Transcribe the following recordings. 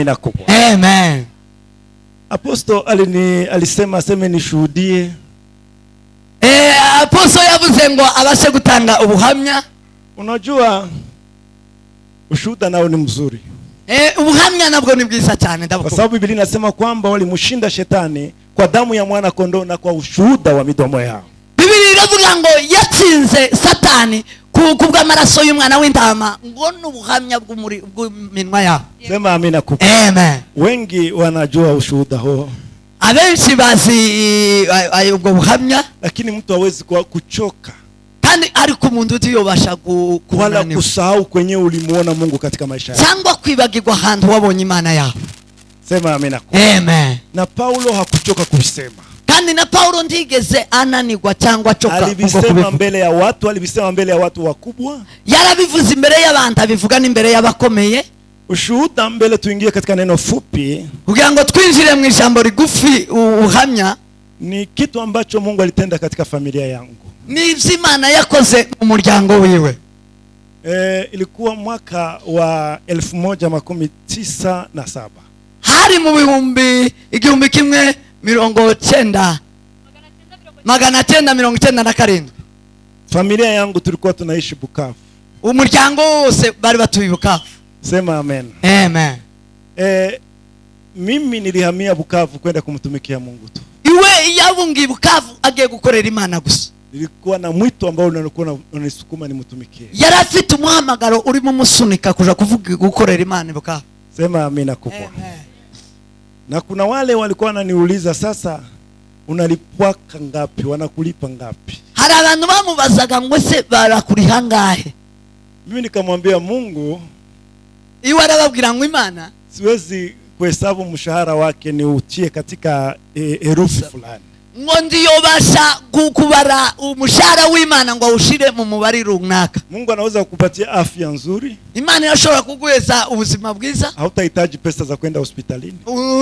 Amina kubwa. Amen. Apostle alisema aseme nishuhudie. Apostle yavuze ngo abashe gutanga ubuhamya. Unajua ushuhuda nao ni mzuri. Ubuhamya nabwo ni bwiza cyane Kwa ndabukunda. sababu Biblia inasema kwamba walimshinda shetani kwa damu ya mwana kondoo na kwa ushuhuda wa midomo yao. Biblia iravuga ngo yatsinze Satani ku bw'amaraso y'umwana w'intama ngo n'ubuhamya bw'iminwa yabo. Sema amina kubwa. Amen. Wengi wanajua ushuhuda huo. Abenshi bazi ubwo buhamya, lakini mtu hawezi kuchoka kandi ariko umuntu utiyobasha wala kunanirwa kusahau kwenye ulimuona Mungu katika maisha yako. cyangwa kwibagirwa ahantu wabonye Imana yawe. Sema amina kubwa. Amen. Na Paulo hakuchoka kusema. Kandi na Paulo ndigeze ananirwa cyangwa achoka ubwo Alivisema kubivuga. mbele ya watu, alivisema mbele ya watu wakubwa. Yarabivuze imbere y'abantu, abivuga n'imbere y'abakomeye. Ushuhuda mbele tuingie katika neno fupi. Kugira ngo twinjire mu ijambo rigufi, ubuhamya ni kitu ambacho Mungu alitenda katika familia yangu. Ni ivyo Imana yakoze mu muryango wiwe. Ilikuwa mwaka wa elfu moja makumi tisa na saba. Hari mu bihumbi igihumbi kimwe mirongo cyenda magana cyenda mirongo icyenda na karindwi. Familia yangu tulikuwa tunaishi Bukavu. Umuryango wose bari batuye Bukavu. Sema amen. Amen. Mimi nilihamia Bukavu kwenda kumtumikia Mungu tu. Iwe yabungiye Bukavu agiye gukorera Imana gusa. Nilikuwa na mwito ambao ulikuwa unanisukuma nimtumikie. Yari afite umuhamagaro urimo umusunika kuja kuvuga gukorera Imana Bukavu. Sema amina kubwa. Amen. Na kuna wale walikuwa wananiuliza sasa unalipwa ngapi, wanakulipa ngapi? Hari abantu bamubazaga ngo se barakuriha ngahe? Mimi nikamwambia Mungu, Iwe arababwira ngo Imana siwezi kuhesabu mshahara wake niutie katika herufi fulani. Ngo ndiyobasha kubara umushahara w'Imana ngo awushire mu mubare runaka. Mungu anaweza kukupatia afya nzuri. Imana irashobora kuguheza ubuzima bwiza. Hautahitaji pesa za kwenda hospitalini.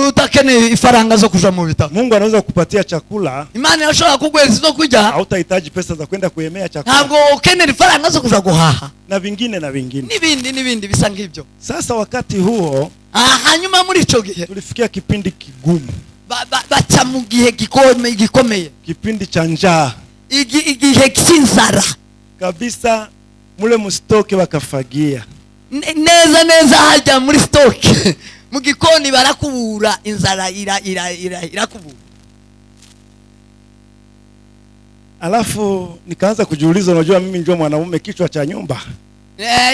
Utakeneye ifaranga zo kuja mu bitaro. Mungu anaweza kukupatia chakula. Imana irashobora kuguheza izo kurya. Hautahitaji pesa za kwenda kuemea chakula. Ntabwo ukenera ifaranga zo kuja guhaha. Na vingine na vingine. N'ibindi n'ibindi bisa ngibyo. Sasa wakati huo Hanyuma muri ico gihe tulifikia kipindi kigumu. Baca mu gihe gikomeye. Kipindi cha njaa. Igihe cy'inzara. Kabisa mule mustoke wakafagia. Neza neza hajya muri stoke. Mu gikoni barakubura, inzara irakubura. Alafu nikaanza kujiuliza, unajua mimi ndio mwanaume kichwa cha nyumba.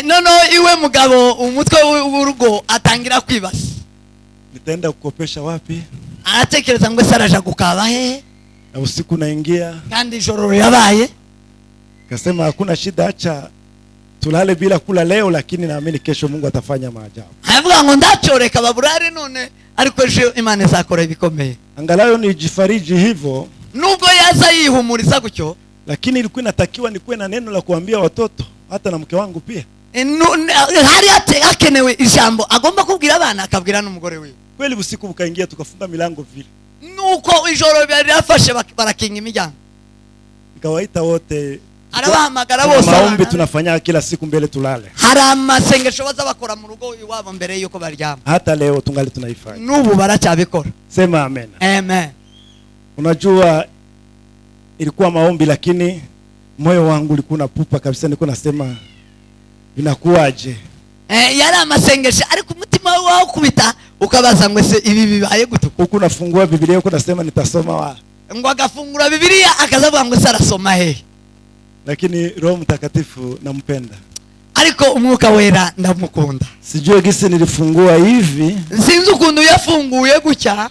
No iwe mugabo umutwe w'urugo atangira kwibasa. Nitaenda kukopesha wapi? Aratekereza ngo se araja gukaba he? Na usiku naingia. Kandi ijoro yabaye. Kasema hakuna shida, acha tulale bila kula leo, lakini naamini kesho Mungu atafanya maajabu. Aravuga ngo ndacoreka baburare none, ariko ejo Imana izakora ibikomeye. Angalau nijifariji hivyo. Nubwo yaza yihumuriza gutyo, lakini ilikuwa inatakiwa nikuwe na neno la kuambia watoto hata na mke wangu pia. Hari hakenewe ijambo agomba kubwira abana akabwira n'umugore wiwe. Kweli usiku ukaingia tukafunga milango vile. Nuko ijoro byarafashe barakinga imiryango. Nikawaita wote. Arabahamagara bose. Maombi tunafanya kila siku mbele tulale. Hari amasengesho baza bakora mu rugo iwabo mbere yuko baryama. Hata leo tungali tunaifanya. N'ubu baracyabikora. Sema amen. Amen. Unajua ilikuwa maombi, lakini moyo wangu ulikuwa unapupa kabisa, nilikuwa nasema inakuwaje? Yari amasengesho ariko umutima wawe ukubita ukabaza ngo ese ibi bibaye gute? Huku nafungua Biblia huku nasema nitasoma wapi? Ngo agafungura Biblia akazavuga ngo se arasoma he? Lakini Roho Mtakatifu nampenda. Ariko umwuka wera ndamukunda. Sijui gisi nilifungua hivi. Sinzi ukuntu yafunguye gutya.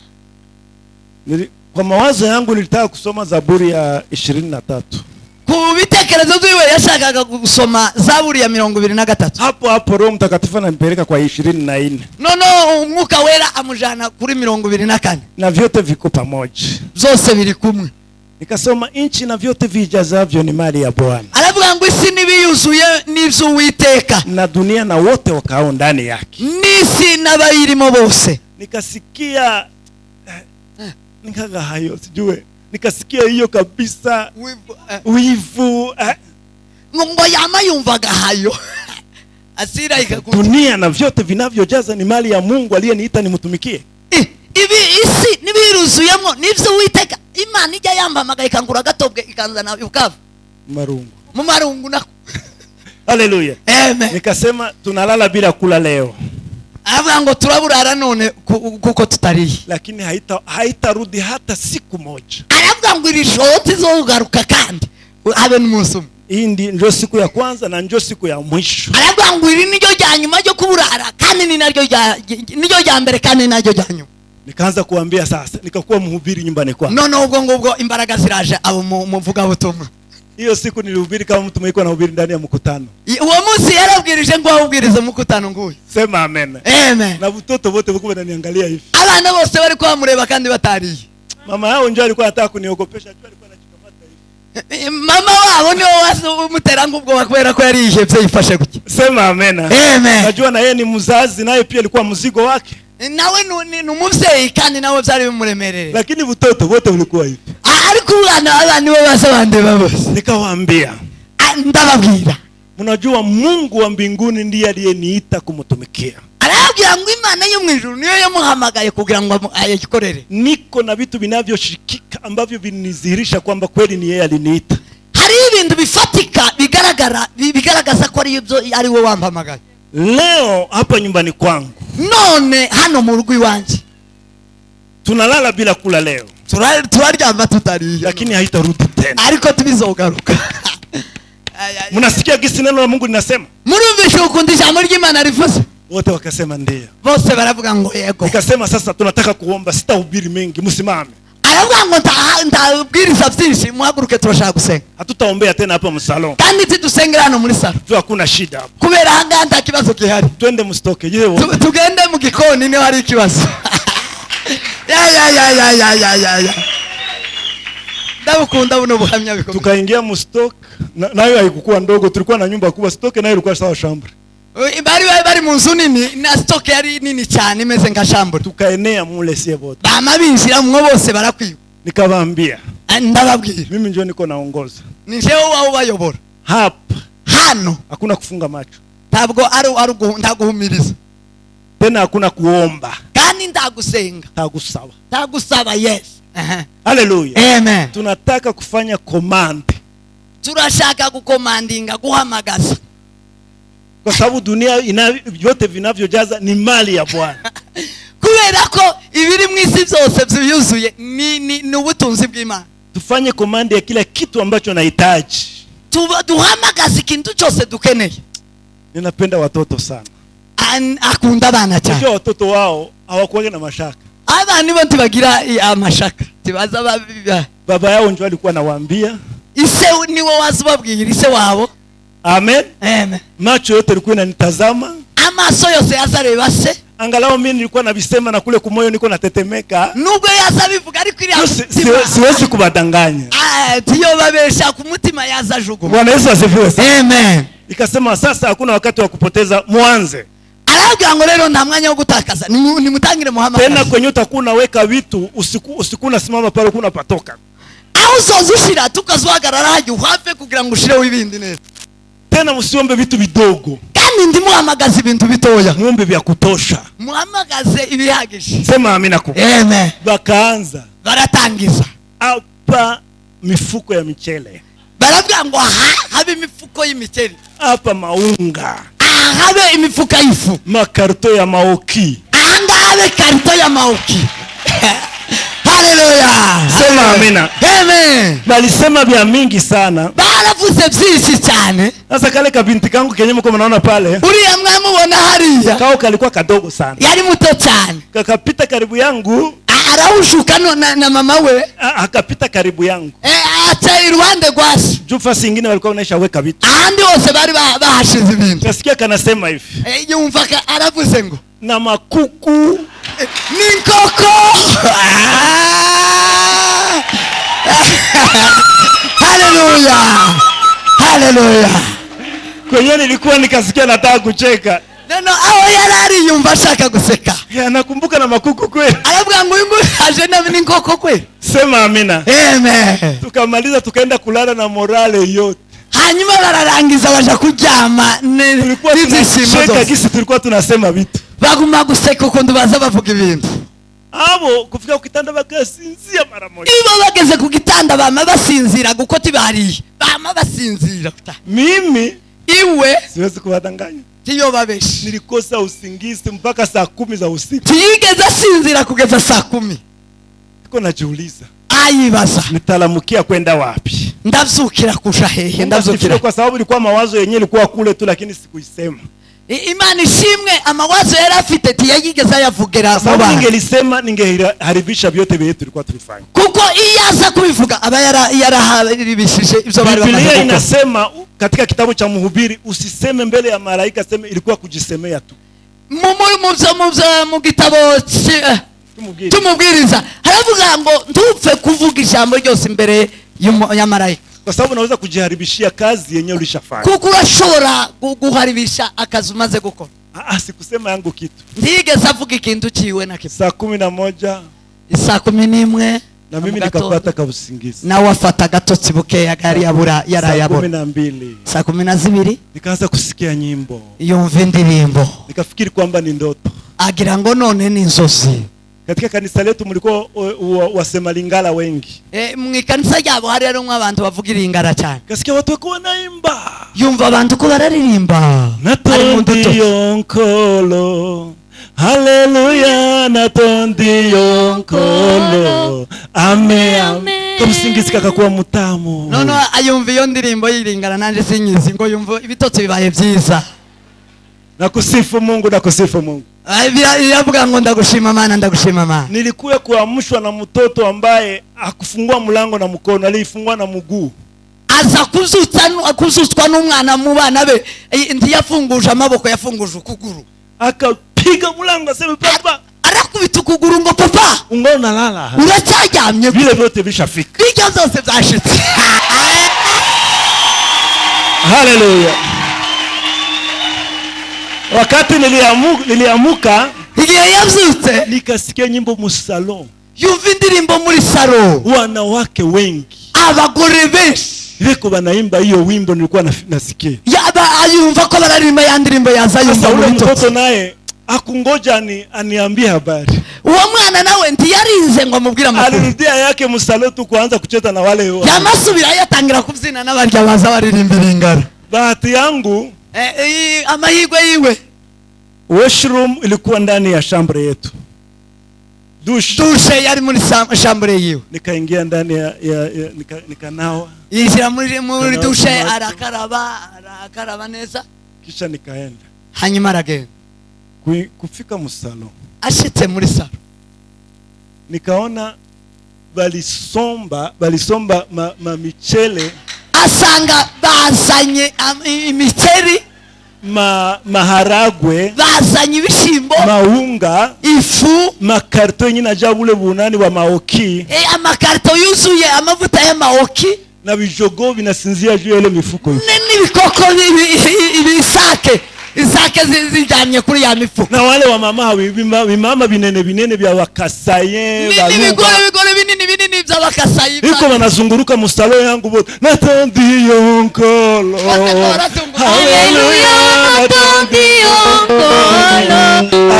Kwa mawazo yangu nilitaka kusoma Zaburi ya 23. Ku bitekerezo byiwe yashakaga gusoma Zaburi ya mirongo ibiri na gatatu. Hapo hapo Roho Mtakatifu anampeleka kwa 24. No umwuka wera amujana kuri mirongo ibiri na kane. Na vyote viko pamoja. Zose biri kumwe. Nikasoma inchi na vyote vijazavyo ni mali ya Bwana. Aravuga ngo isi n'ibiyuzuye n'ivy'Uwiteka. Na dunia na wote wakao ndani yake. N'isi n'abayirimo bose. Nikasikia nikaga hayo sijue. Nikasikia hiyo kabisa. Wivu. Ngo yama yumvaga hayo. Hasira ikakuja. Dunia na vyote vinavyojaza ni mali ya Mungu aliyeniita nimtumikie. Ibi isi nibiruzuyemo nivyo Uwiteka Imana ijya yampamagaye ikangura gatobwe ikanzana Bukavu. Marungu. Mu marungu nako. Haleluya. Amen. Nikasema tunalala bila kula leo. Aravuga ngo turaburara none kuko tutariye. Lakini haitarudi hata siku moja. Aravuga ngo iri joro tizogaruka kandi habe n'umunsi umwe. Hii ndio siku ya kwanza na ndio siku ya mwisho. Aravuga ngo iri niryo rya nyuma ryo kuburara kandi ni naryo rya niryo rya mbere kandi ni naryo rya nyuma. Nikaanza kuambia sasa, nikakuwa mhubiri nyumbani kwangu. None ubwo ngubwo imbaraga ziraje abo muvuga butumwa. Hiyo siku nilihubiri kama mtu mwiko anahubiri ndani ya mkutano. Uwo munsi yarabwirije ngo ahubwirize mukutano nguyu. Sema amen. Amen. Na mtoto wote walikuwa wananiangalia hivi. Abana bose bari kwamureba kandi batariye. Mama yao njoo alikuwa anataka kuniogopesha, njoo alikuwa anachikamata hivi. Mama wabo niwe wamutera ngubwo kubera ko yarihebye yifashe gutya. Sema amen. Amen. Najua na yeye ni mzazi, naye pia alikuwa mzigo wake. Nawe ni umuvyeyi kandi nawe byari bimuremerere. Lakini mtoto wote ulikuwa hivi. Ariko abana abana bo bose bandeba bose. Nikawaambia, ndababwira, mnajua Mungu wa mbinguni ndiye aliyeniita kumtumikia. Arabwira ngo Imana yo mwijuru niyo yamuhamagaye kugira ngo ayikorere. Niko na vitu vinavyoshikika ambavyo vinidhihirisha kwamba kweli ni yeye aliniita. Hari ibintu bifatika bigaragara bigaragaza ko ari ibyo ari we wampamagaye. Leo hapa nyumbani kwangu. None hano mu rugo iwanje. Tunalala bila kula leo. Turaryama tutariye. Lakini haitarudi tena. Ariko tubizogaruka. Mnasikia gisi neno la Mungu linasema? Murumvishe ukundi ijambo ry'Imana rivuze? Wote wakasema ndio. Bose baravuga ngo yego. Nikasema sasa tunataka kuomba, sitahubiri mengi, msimame. Aravuga ngo ndabwiriza byinshi, muhaguruke turashaka gusenga. Hatutaombea tena hapa msalon. Kandi tidusengera hano muri salon. Tu hakuna shida hapa. Kubera hanga nta kibazo gihari. Twende mstoke. Yewe. Tugende mu gikoni niho hari ikibazo. Ya ya ya ya ya ya ya ya. Ndabukunda buno buhamya bikomeye. Tukaingia mstoke, nayo haikuwa ndogo, tulikuwa na nyumba kubwa, stoke nayo ilikuwa sawa shamba. Bari bari mu nzu nini na stoke yari nini cyane imeze nka shambure. Tukaenea mule sie wote. Bama binjira mwo bose barakwiba. Nikawaambia, ndababwira, mimi ndio niko naongoza. Ni jewe wao bayobora. Hapa hano hakuna kufunga macho. Ntabwo ari ndaguhumiriza. Tena hakuna kuomba. Kandi ndagusenga. Tagusaba. Tagusaba, yes. Haleluya. Amen. Tunataka kufanya command. Turashaka gukomandinga, guhamagaza. Kwa sababu dunia ina vyote vinavyojaza ni mali ya Bwana. Kubera ko ibiri mu isi byose byuzuye ni ubutunzi bw'Imana. Tufanye command ya kila kitu ambacho nahitaji. Duhamagaze ikintu cyose dukeneye. Ninapenda watoto sana. Akunda abana cyane. Unajua watoto wao hawakuwa na mashaka. Abana bo ntibagira amashaka. Tibaza baba yao ndio alikuwa anawaambia. Ise niwe wazubabwira ise wabo. Amen. Amen. Macho yote yalikuwa yananitazama. Amaso yose yazareba se. Angalau mimi nilikuwa nabisema na kule kumoyo niko natetemeka. Nubwo yazabivuga ariko iri siwezi kubadanganya. Tiyo babesha ku mutima yazajugu. Bwana Yesu asifiwe. Amen. Ikasema sasa hakuna wakati wa kupoteza, muanze. Aravuga ngo rero nta mwanya wo gutakaza, nimutangire muhamagaze. Tena kwenye utakuwa unaweka vitu usiku unasimama pale kuna patoka. Aho uzozushira tukazuhagarara hajya uhave kugira ngo ushireho ibindi neza. Tena msiombe vitu vidogo. Kandi ndimuhamagaze ibintu bitoya. Muombe vya kutosha. Muhamagaze ibihagije. Sema amina ku. Amen. Bakaanza. Baratangiza. Hapa mifuko ya michele. Baravuga ngo habe imifuko y'imiceri. Hapa maunga. Habe imifuka y'ifu. Makarto ya maoki. Anga habe karto ya maoki. Haleluya. Sema amina. Amen. Balisema vya mingi sana. Baravuze byinshi cyane. Sasa kale kabinti kangu kenye mko mnaona pale. Uriya mwamubona hariya. Kao kalikuwa kadogo sana. Yari muto cyane. Kakapita karibu yangu. Araushuka na mama we. Akapita karibu yangu. Acha iruhande rwasi. Juu fasi nyingine walikuwa wanaisha weka vitu. Ahandi hose bari bahashize ibintu. Nasikia kanasema hivi. Yumva aravuze ngo na makuku ni nkoko. Haleluya. Haleluya. Kwenye nilikuwa nikasikia nataka kucheka. No, aho yarari yumva ashaka guseka. Ya nakumbuka na makuku kweli. Aravuga ngo uyu aje na ni nkoko kweli. Sema amina. Amen. Tukamaliza tukaenda kulala na morale yote. Hanyuma bararangiza baja kuryama Tulikuwa n'ibyishimo tunacheka byose. gisi tulikuwa tunasema vitu. Baguma guseka ukuntu baza bavuga ibintu. Abo kufika kukitanda bakasinzia mara moja. Ibo bageze ku gitanda bama basinzira kuko tibariye, bama basinzira. Mimi iwe siwezi kuwadanganya, tiyo babeshi, nilikosa usingizi mpaka saa 10 za usiku. Tiyigeze asinzira kugeza saa 10. Niko najiuliza, ayibaza nitalamukia kwenda wapi? Ndavyukira kusha hehe? Ndavyukira kwa sababu ilikuwa mawazo yenyewe ilikuwa kule tu, lakini sikuisema. Imana ishimwe, amawazo yari afite tiyayigeze ayavugira mu bantu. Ningelisema ningeharibisha vyote vile tulikuwa tulifanya. Kuko iyo aza kubivuga aba yaraharibishije ibyo bari bamaze. Biblia inasema katika kitabu cha Mhubiri, usiseme mbele ya malaika, sema ilikuwa kujisemea tu. Mu gitabo tumubwiriza haravuga ngo ntupfe kuvuga ijambo ryose imbere ya malaika, kwa sababu unaweza kujiharibishia kazi yenyewe ulishafanya. Kuko urashobora guharibisha akazi umaze gukora. Sikusema yangu kitu. Ntigeze avuga ikintu ciwe na kimwe. Saa 11, saa 11 na mimi nikapata kausingizi. Nawe afata agatotsi bukeya gari yabura yarayabura. Saa 12. Saa 12 nikaanza kusikia nyimbo. Yumva indirimbo. Nikafikiri kwamba ni ndoto. Agira ngo none ni inzozi. Katika kanisa letu mlikuwa wasema Lingala wengi. Mu kanisa ryabo hari harimo abantu bavuga Lingala cyane. Kasikia watu wako wanaimba. Yumva abantu ko bararirimba. Natondi nkolo. Haleluya, natondi nkolo. Amen. Kamusingizi kakakuwa mutamu. No ayumva iyo ndirimbo y'Ilingala nanje sinyizi ngo yumva ibitotsi bibaye byiza. Nakusifu Mungu, nakusifu Mungu. Iravuga ngo ndagushima Mana, ndagushima Mana. Nilikuwa kuamshwa na mtoto ambaye hakufungua mlango na mkono, alifungua na mguu. Aza kuzutswa n'umwana mu bana be, ntiyafunguje amaboko, yafunguje ukuguru. Akapiga mlango asema papa. Arakubita ukuguru ngo papa, ungona nalala. Uracyajyamye. Vile vyote vishafika. Bijya byose byashitse. Haleluya. Wakati niliamuka, igihe yabyutse, nikasikia nyimbo mu salon. Yumva indirimbo muri salon. Wanawake wengi, abagore benshi biko banaimba hiyo wimbo nilikuwa nasikia. Yaba ayumva ko bararirimba ya ndirimbo yaza yumva muri mtoto naye akungoja aniambie habari. Uwo mwana nawe ntiyarinze ngo amubwire amakuru. Alirudia yake mu salon tu kuanza kucheza na wale. Yamasubira yatangira kubyina n'abarya baza baririmba Lingala. Bahati yangu, amahirwe yiwe, washroom ilikuwa ndani ya chambre yetu. Dushe yari muri chambre yiwe. Nikaingia ndani ya nikanawa. Yinjira muri dushe arakaraba neza. Kisha nikaenda. Hanyuma aragenda. Kufika mu salon. Ashitse muri salon. Nikaona balisomba ma michele. Asanga bazanye imiceri, maharagwe, bazanye ibishimbo, maunga, ifu, makarto nyina jabule bunani wa maoki, amakarto yuzuye amavuta ya maoki, na bijogo binasinzia juu ile mifuko n'ibikoko ibisake isake zijyanye kuri ya mifuko, na wale wa mama bimama binene binene bya wakasaye n'ibigore bigore binini binini bya wakasaye iko banazunguruka mu salon yangu bote. Natondi nkolo, haleluya, natondi nkolo,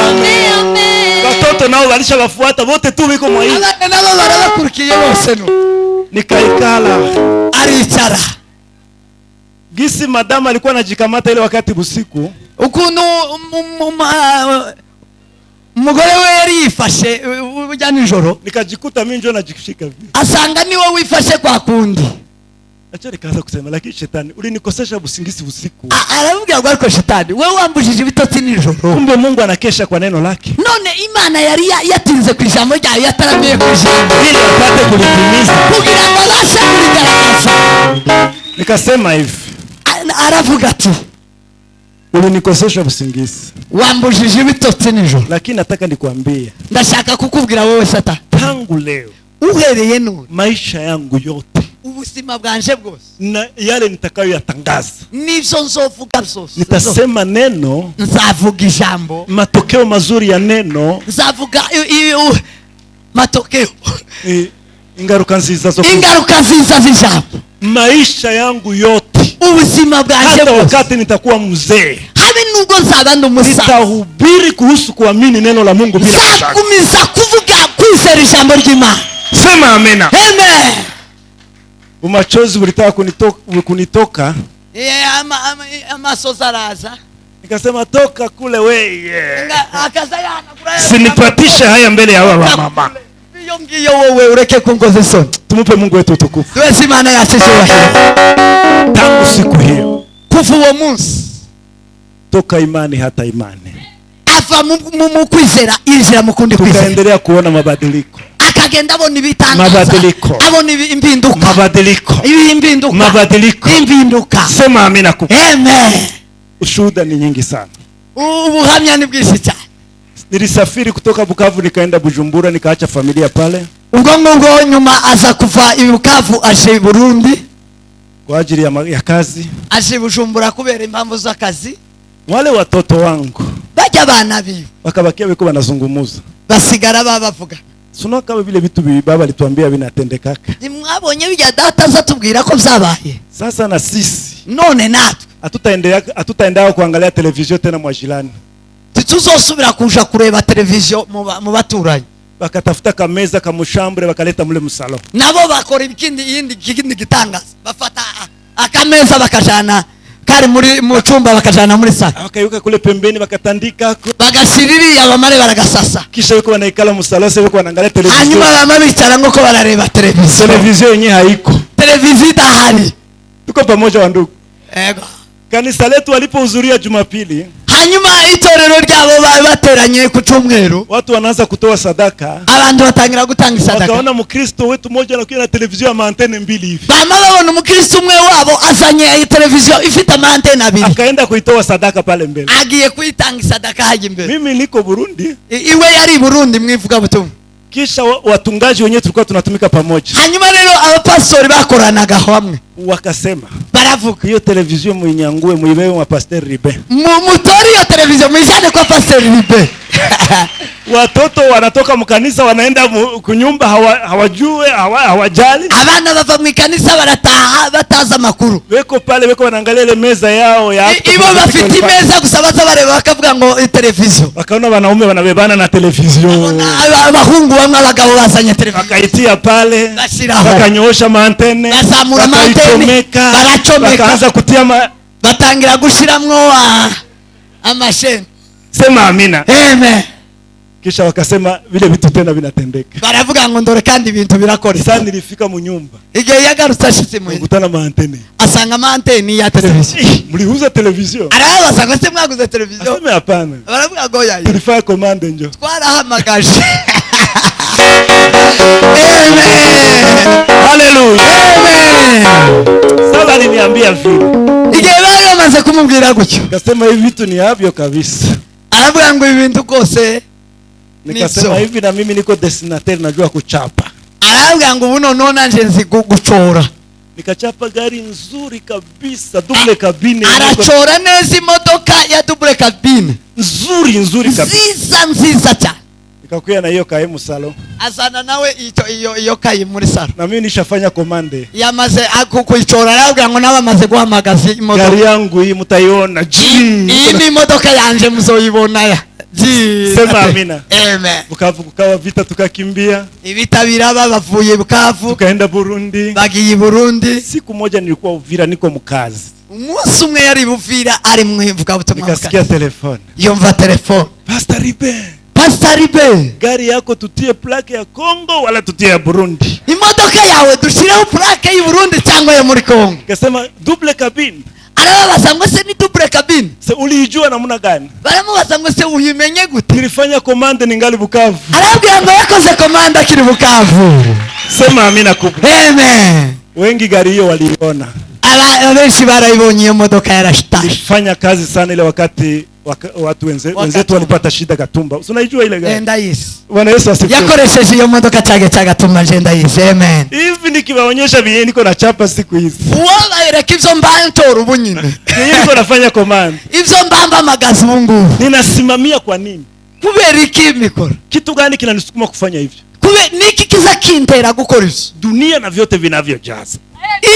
amen amen. Watoto nao walisha wafuata wote tu biko mwa hii. Abana nabo barabakurikiye bose no. Nikaikala, aricara. Gisi madama alikuwa anajikamata ile wakati usiku. Ukuntu umugore we yari yifashe ujya nijoro, nikajikuta mimi njo najishika vile. Asanga niwe wifashe kwa kundi. Acha nikaanza kusema, lakini shetani ulinikosesha usingizi usiku. Aramubwira ngo ariko shetani wewe wambujije ibitotsi nijoro. Kumbe Mungu anakesha kwa neno lake. None Imana yari yatinze ku ijambo ryayo, yataramiye ku ijambo ili apate kulitimiza, kugira ngo abashe kurigaragaza. Nikasema hivi, aravuga ati ulinikosesha usingizi, wambujije ibitotsi nijoro, lakini nataka nikwambie, ndashaka kukubwira wowe sata, tangu leo, uhereye none, maisha yangu yote, ubuzima bwanje bwose, na yale nitakayoyatangaza, nivyo nzovuga byose, nitasema neno, nzavuga ijambo, matokeo mazuri ya neno, nzavuga matokeo, ingaruka nziza zo, ingaruka nziza z'ijambo, maisha yangu yote, Ubuzima bwanje Hata bwose, wakati nitakuwa mzee, habe nubwo nzaba ndi umusaza, nitahubiri kuhusu kuamini neno la Mungu bila shaka. Nzagumiza kuvuga kwizera ijambo ry'Imana. Sema amena. Amen. Umachozi ulitaka kunitoka. Amasozi araza. Nikasema toka kule weye. Akaza yahanagura. Sinipatishe haya mbele ya hawa mama. Iyo ngiyo wowe ureke kungoza isoni. Tumupe Mungu wetu utukufu. Twese Imana yacu icyubahiro. Tangu siku hiyo, Kuva uwo munsi, toka imani hata imani, ava mu kwizera yinjira mu kundi kwizera, tukaendelea kuona mabadiliko, akagenda abona ibitangaza, Mabadiliko. abona impinduka, mabadiliko, impinduka, mabadiliko. impinduka. Sema amina kubwa. Amen. Ushuhuda ni nyingi sana. Ubuhamya ni bwinshi cyane. Nilisafiri kutoka Bukavu nikaenda Bujumbura, nikaacha familia pale Ubwo ngubwo nyuma aza kuva i Bukavu aje i Burundi kwa ajili ya kazi. Aje i Bujumbura kubera impamvu z'akazi. Wale watoto wangu Bajya abana biwe wakabakia wiko wanazungumuza, basigara babavuga, sio kama vile vitu baba alituambia vinatendekaka. Ntimwabonye bijya data aza tubwira ko byabaye? Sasa na sisi None natwe hatutaendelea kuangalia televizio tena mwa jirani. Ntituzosubira kuja kureba televiziyo mu baturanyi. Wakatafuta kameza kamushambre wakaleta mule msalo. Nabo bakora ikindi yindi ikindi gitangaza, bafata akameza bakajana kari muri mu cyumba bakajana muri salo, Wakaiweka kule pembeni wakatandika, bagashiririya bamare baragasasa, kisha yuko wanaikala msalo, sasa yuko wanaangalia televizio. Hanyuma bama bicara nk'uko barareba televiziyo. Televizio yenyewe haiko. Televiziyo idahari. Tuko pamoja wa ndugu. Ego. Kanisa letu walipohudhuria Jumapili, Hanyuma itorero ryabo bateranye ku cyumweru, watu wanaanza kutoa sadaka. Abantu batangira gutanga isadaka. Wakaona Mkristo wetu mmoja anakuja na televizio ya maantene mbili hivi. Bama babona umukristo umwe wabo azanye televiziyo ifite amaantene abiri, Akaenda kuitoa sadaka pale mbele. Agiye kuyitanga isadaka hajya imbere. Mimi niko Burundi. Iwe yari i Burundi mwivuga butumwa. Kisha watungaji wenyewe tulikuwa tunatumika pamoja. Hanyuma rero abapastori bakoranaga hamwe, Wakasema, baravuga, hiyo televizio muinyangue muibebe mwa Pastor Ribe. Mutore iyo televiziyo muyijane kwa Pastor Ribe. Watoto wanatoka mkanisa wanaenda kunyumba hawajue, hawajali. Abana bava mu ikanisa barataha batazi amakuru. Weko pale weko wanaangalia ile meza yao ya Ibo bafite imeza gusa baza bareba bakavuga ngo televiziyo. Wakaona wanaume wanabebana na televiziyo. Abahungu bamwe abagabo bazanye televiziyo. Wakaitia pale, Bashyiraho. wakanyoosha maantene, Bazamura maantene, wakaichomeka, barachomeka. wakaanza kutia batangira gushiramwo amasheni. Sema amina. Amen. Kisha wakasema vile vitu tena vinatendeka. Baravuga ngo ndore kandi ibintu birakora. Sasa nilifika mu nyumba, Igihe yagarutse ashitse mu nikutana maantene. asanga maantene ya televiziyo. Mliuza televiziyo? Arababaza ngo se mwaguze televiziyo? Aseme hapana. Baravuga ngo yayo. Tulifanya commande njo. Twarahamagaje. Amen. Haleluya. Amen. Sasa aliniambia vile. Igihe bari bamaze kumubwira gutyo, Nikasema hivi vitu ni havyo kabisa. aravuga ngo ibi bintu rwose Nikasema Nibyo. hivi na mimi niko dessinateur najua kuchapa. Aravuga ngo ubu noneho nanje nzi gucora. Nikachapa gari nzuri kabisa, double cabine. Aracora neza imodoka ya double cabine. Nzuri nzuri kabisa. Nziza nziza cyane. Nikakuya na hiyo kae musalo. Azana nawe icyo iyo kayi muri salo. Na mimi nishafanya commande. Yamaze kuyichora aravuga ngo nawe amaze guhamagaza imodoka. Gari yangu hii mtaiona. Iyi ni imodoka yanje muzoyibona ya. Sema amina. Amen. Bukavu kukawa vita tukakimbia. Ibita biraba bavuye Bukavu. Tukaenda Burundi. Bagiye Burundi. Siku moja nilikuwa Uvira niko mkazi. Umunsi umwe yari Uvira ari mu ivugabutumwa. Nikasikia telefone. Yumva telefone. Pastor Ribe. Pastor Ribe. Gari yako tutie plaque ya Kongo wala tutie ya Burundi. Imodoka yawe dushireho plaque y'u Burundi cyangwa yo muri Kongo. Nikasema double cabine. Arababaza ngo se ni double cabine? Se uliijua namna gani? Baramubaza ngo se uyimenye gute? Nilifanya commande ningali Bukavu. Arabwira ngo yakoze commande akiri Bukavu. Sema amina kubwa. Amen. Wengi gari hiyo waliiona. Abenshi barayibonye iyo modoka yarashitaje. Nilifanya kazi sana ile wakati watu wenzetu walipata shida Gatumba. Unaijua ile gari? Ndayizi. Bwana Yesu asifiwe. Yakoresheje iyo modoka cyage cyagatuma nje ndayizi. Amen. Hivi nikiwaonyesha vile niko na chapa siku hizi. Uwabayereka ivyo mbantora ubu nyine. Yeye niko nafanya command. Ivyo mbamba magazi ubu ngubu. Ninasimamia kwa nini? Kubera iki mikoro? Kitu gani kinanisukuma kufanya hivyo? Kube niki kiza kintera gukora ivyo? Dunia na vyote vinavyojaza.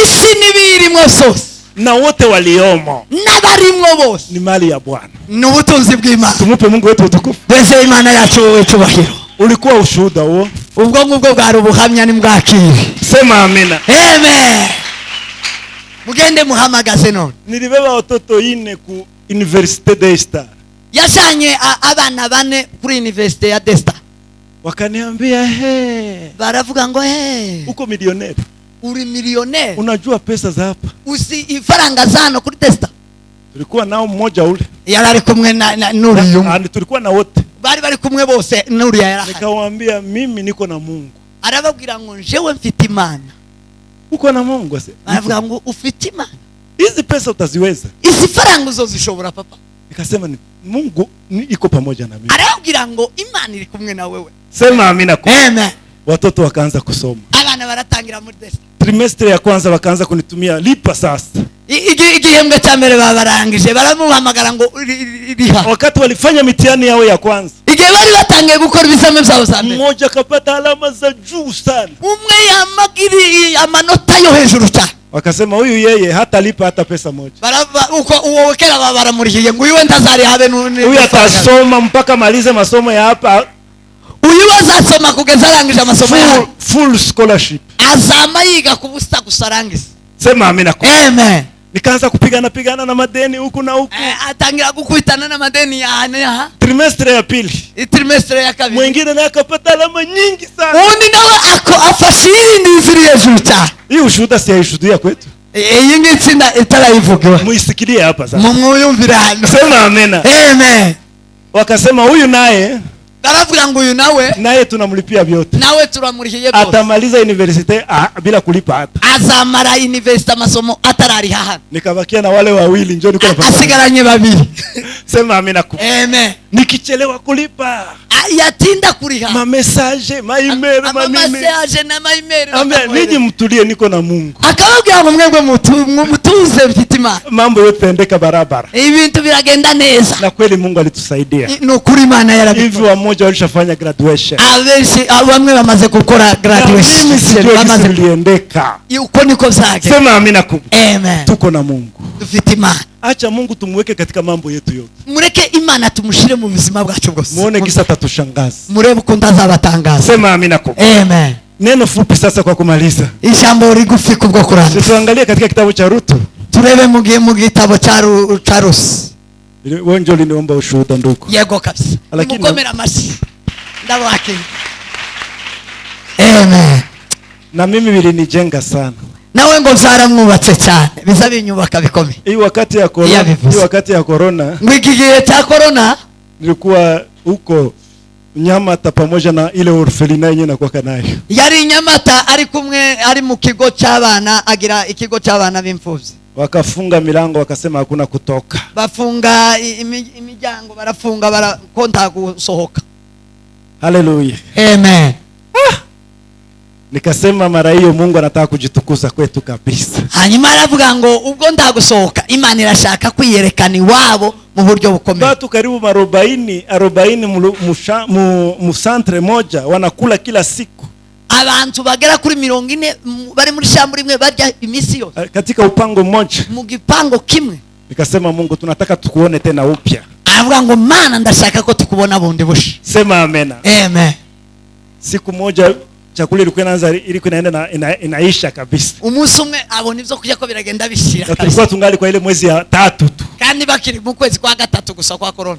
Isi nibirimo sose. Na wote waliomo n'abarimwo bose ni mali ya Bwana. Ni ubutunzi bw'Imana. Tumupe Mungu wetu utukufu. Mbese Imana yacu icyubahiro. Ulikuwa ushuhuda huo. Ubwo ngubwo bwari ubuhamya nimwakire. Sema amina. Amen. Mugende muhamagaze none. Nilibeba watoto 4 ku Universite Daystar. Yajanye abana 4 kuri Universite ya Daystar. Wakaniambia he. Baravuga ngo he. Uko milioneri. Uri milioneri. Unajua pesa za hapa. Usi ifaranga zano kuri Daystar. Tulikuwa nao mmoja ule. Yari kumwe na Nuriya. Tulikuwa na wote. Bari kumwe bose Nuriya yarahari. Nikawaambia mimi niko na Mungu. Arababwira ngo njewe mfite Imana. Uko na Mungu ase. Aravuga ngo ufite Imana. Hizi pesa utaziweza. Izi faranga uzozishobora papa. Nikasema ni Mungu ni iko pamoja na mimi. Arababwira ngo Imana iri kumwe na wewe. Sema amina kwa. Amen. Watoto wakaanza kusoma. Abana baratangira muri Daystar. Trimestre ya kwanza wakaanza kunitumia lipa sasa. Igihembwe cya mbere babarangije baramuhamagara ngo riha. Wakati walifanya mitihani yao ya kwanza. Igihe bari batangiye gukora ibizamini byabo za mbere. Mmoja akapata alama za juu sana. Umwe yamagiri amanota yo hejuru cyane. Wakasema huyu yeye hatalipa hata pesa moja. Barava uko uwo kera baramurihiye ngo uyu ntazari habe nune. Huyu atasoma mpaka malize masomo ya hapa. Uyu azasoma kugeza arangije amasomo ya full scholarship. Azama yiga kubusa gusarangiza. Sema amina kwa. Amen. Nikaanza kupigana na madeni huku na huku. Atangira gukubitana na madeni ya aha. Trimestre ya pili. Trimestre ya kabiri. Mwingine naye akapata alama nyingi sana. Undi nawe afashindi ziri hejuru cyane. Hii ushuhuda si yaishuhudia kwetu. Iyi ngitsinda itarayivugiwe. Muisikilie hapa sasa. Mumwumvire hano. Sema amina. Amen. Wakasema huyu naye Baravuga ngo uyu nawe tunamlipia vyote. Nawe turamurihiye byose. Atamaliza universite bila kulipa hata. Azamara universite amasomo atarariha hano. Nikabakia na wale wawili njoo niko napata. Asigaranye babiri. Sema amina ku. Amen. Nikichelewa kulipa. Yatinda kuriha. Ma message, ma email, ma nini. Message na ma email. Amen. Ninyi mtulie niko na Mungu. Akababwira ngo mwebwe mutuze mfite Imana. Mambo yote yendeka barabara. Ibintu biragenda neza. Na kweli Mungu alitusaidia. Ni ukuri Imana yarabikora. Hivi wamoja walishafanya graduation. Abenshi bamwe bamaze gukora graduation. Mimi sijui bamaze kuliendeka. Uko niko byagenda. Sema amina kubwa. Amen. Tuko na Mungu. Dufite Imana. Acha Mungu tumweke katika mambo yetu yote. Mureke Imana tumushire mu buzima bwacu bwose. Muone kisa tatushangaza. Murebe uko ndazabatangaza. Sema amina kubwa. Amen. Neno fupi sasa kwa kumaliza. Ijambo rigufi kubwo kurangiza. Tuangalie katika kitabu cha Rutu. Turebe mu gitabo cha Rusi. Wewe njoo uliniomba ushuhuda ndugu. Yego kabisa. Mukomera amashyi. Ndabaki. Amen. Na mimi vilinijenga sana. Nawe ngo byaramwubatse cyane. Biza binyubaka bikomeye. Hii wakati ya corona, hii wakati ya corona. Mwiki gihe cya corona nilikuwa huko Nyamata pamoja na ile orfelina yenyewe nakuwa nayo. Yari Nyamata ari kumwe ari mu kigo cy'abana agira ikigo cy'abana b'imfuvyi. Wakafunga milango wakasema hakuna kutoka. Bafunga imiryango barafunga barakonta gusohoka. Haleluya. Amen. Nikasema mara hiyo Mungu anataka kujitukuza kwetu kabisa. Hanyuma aravuga ngo ubwo ndagusohoka Imana irashaka kwiyerekana iwabo mu buryo bukomeye. Watu karibu 40 mu centre moja wanakula kila siku. Abantu bagera kuri 40 bari muri shamba rimwe barya imisi yose. Katika upango mmoja. Mu gipango kimwe. Nikasema Mungu tunataka tukuone tena upya. Aravuga ngo Mana ndashaka ko tukubona bundi busha. Sema amena. Amen. Siku moja chakula ilikuwa inaanza ilikuwa inaenda na inaisha kabisa. Umunsi umwe abona ivyo kurya ko biragenda bishira kabisa. Tulikuwa tungali kwa ile mwezi ya 3 tu. Kandi bakiri mu kwezi kwa 3 gusa kwa corona.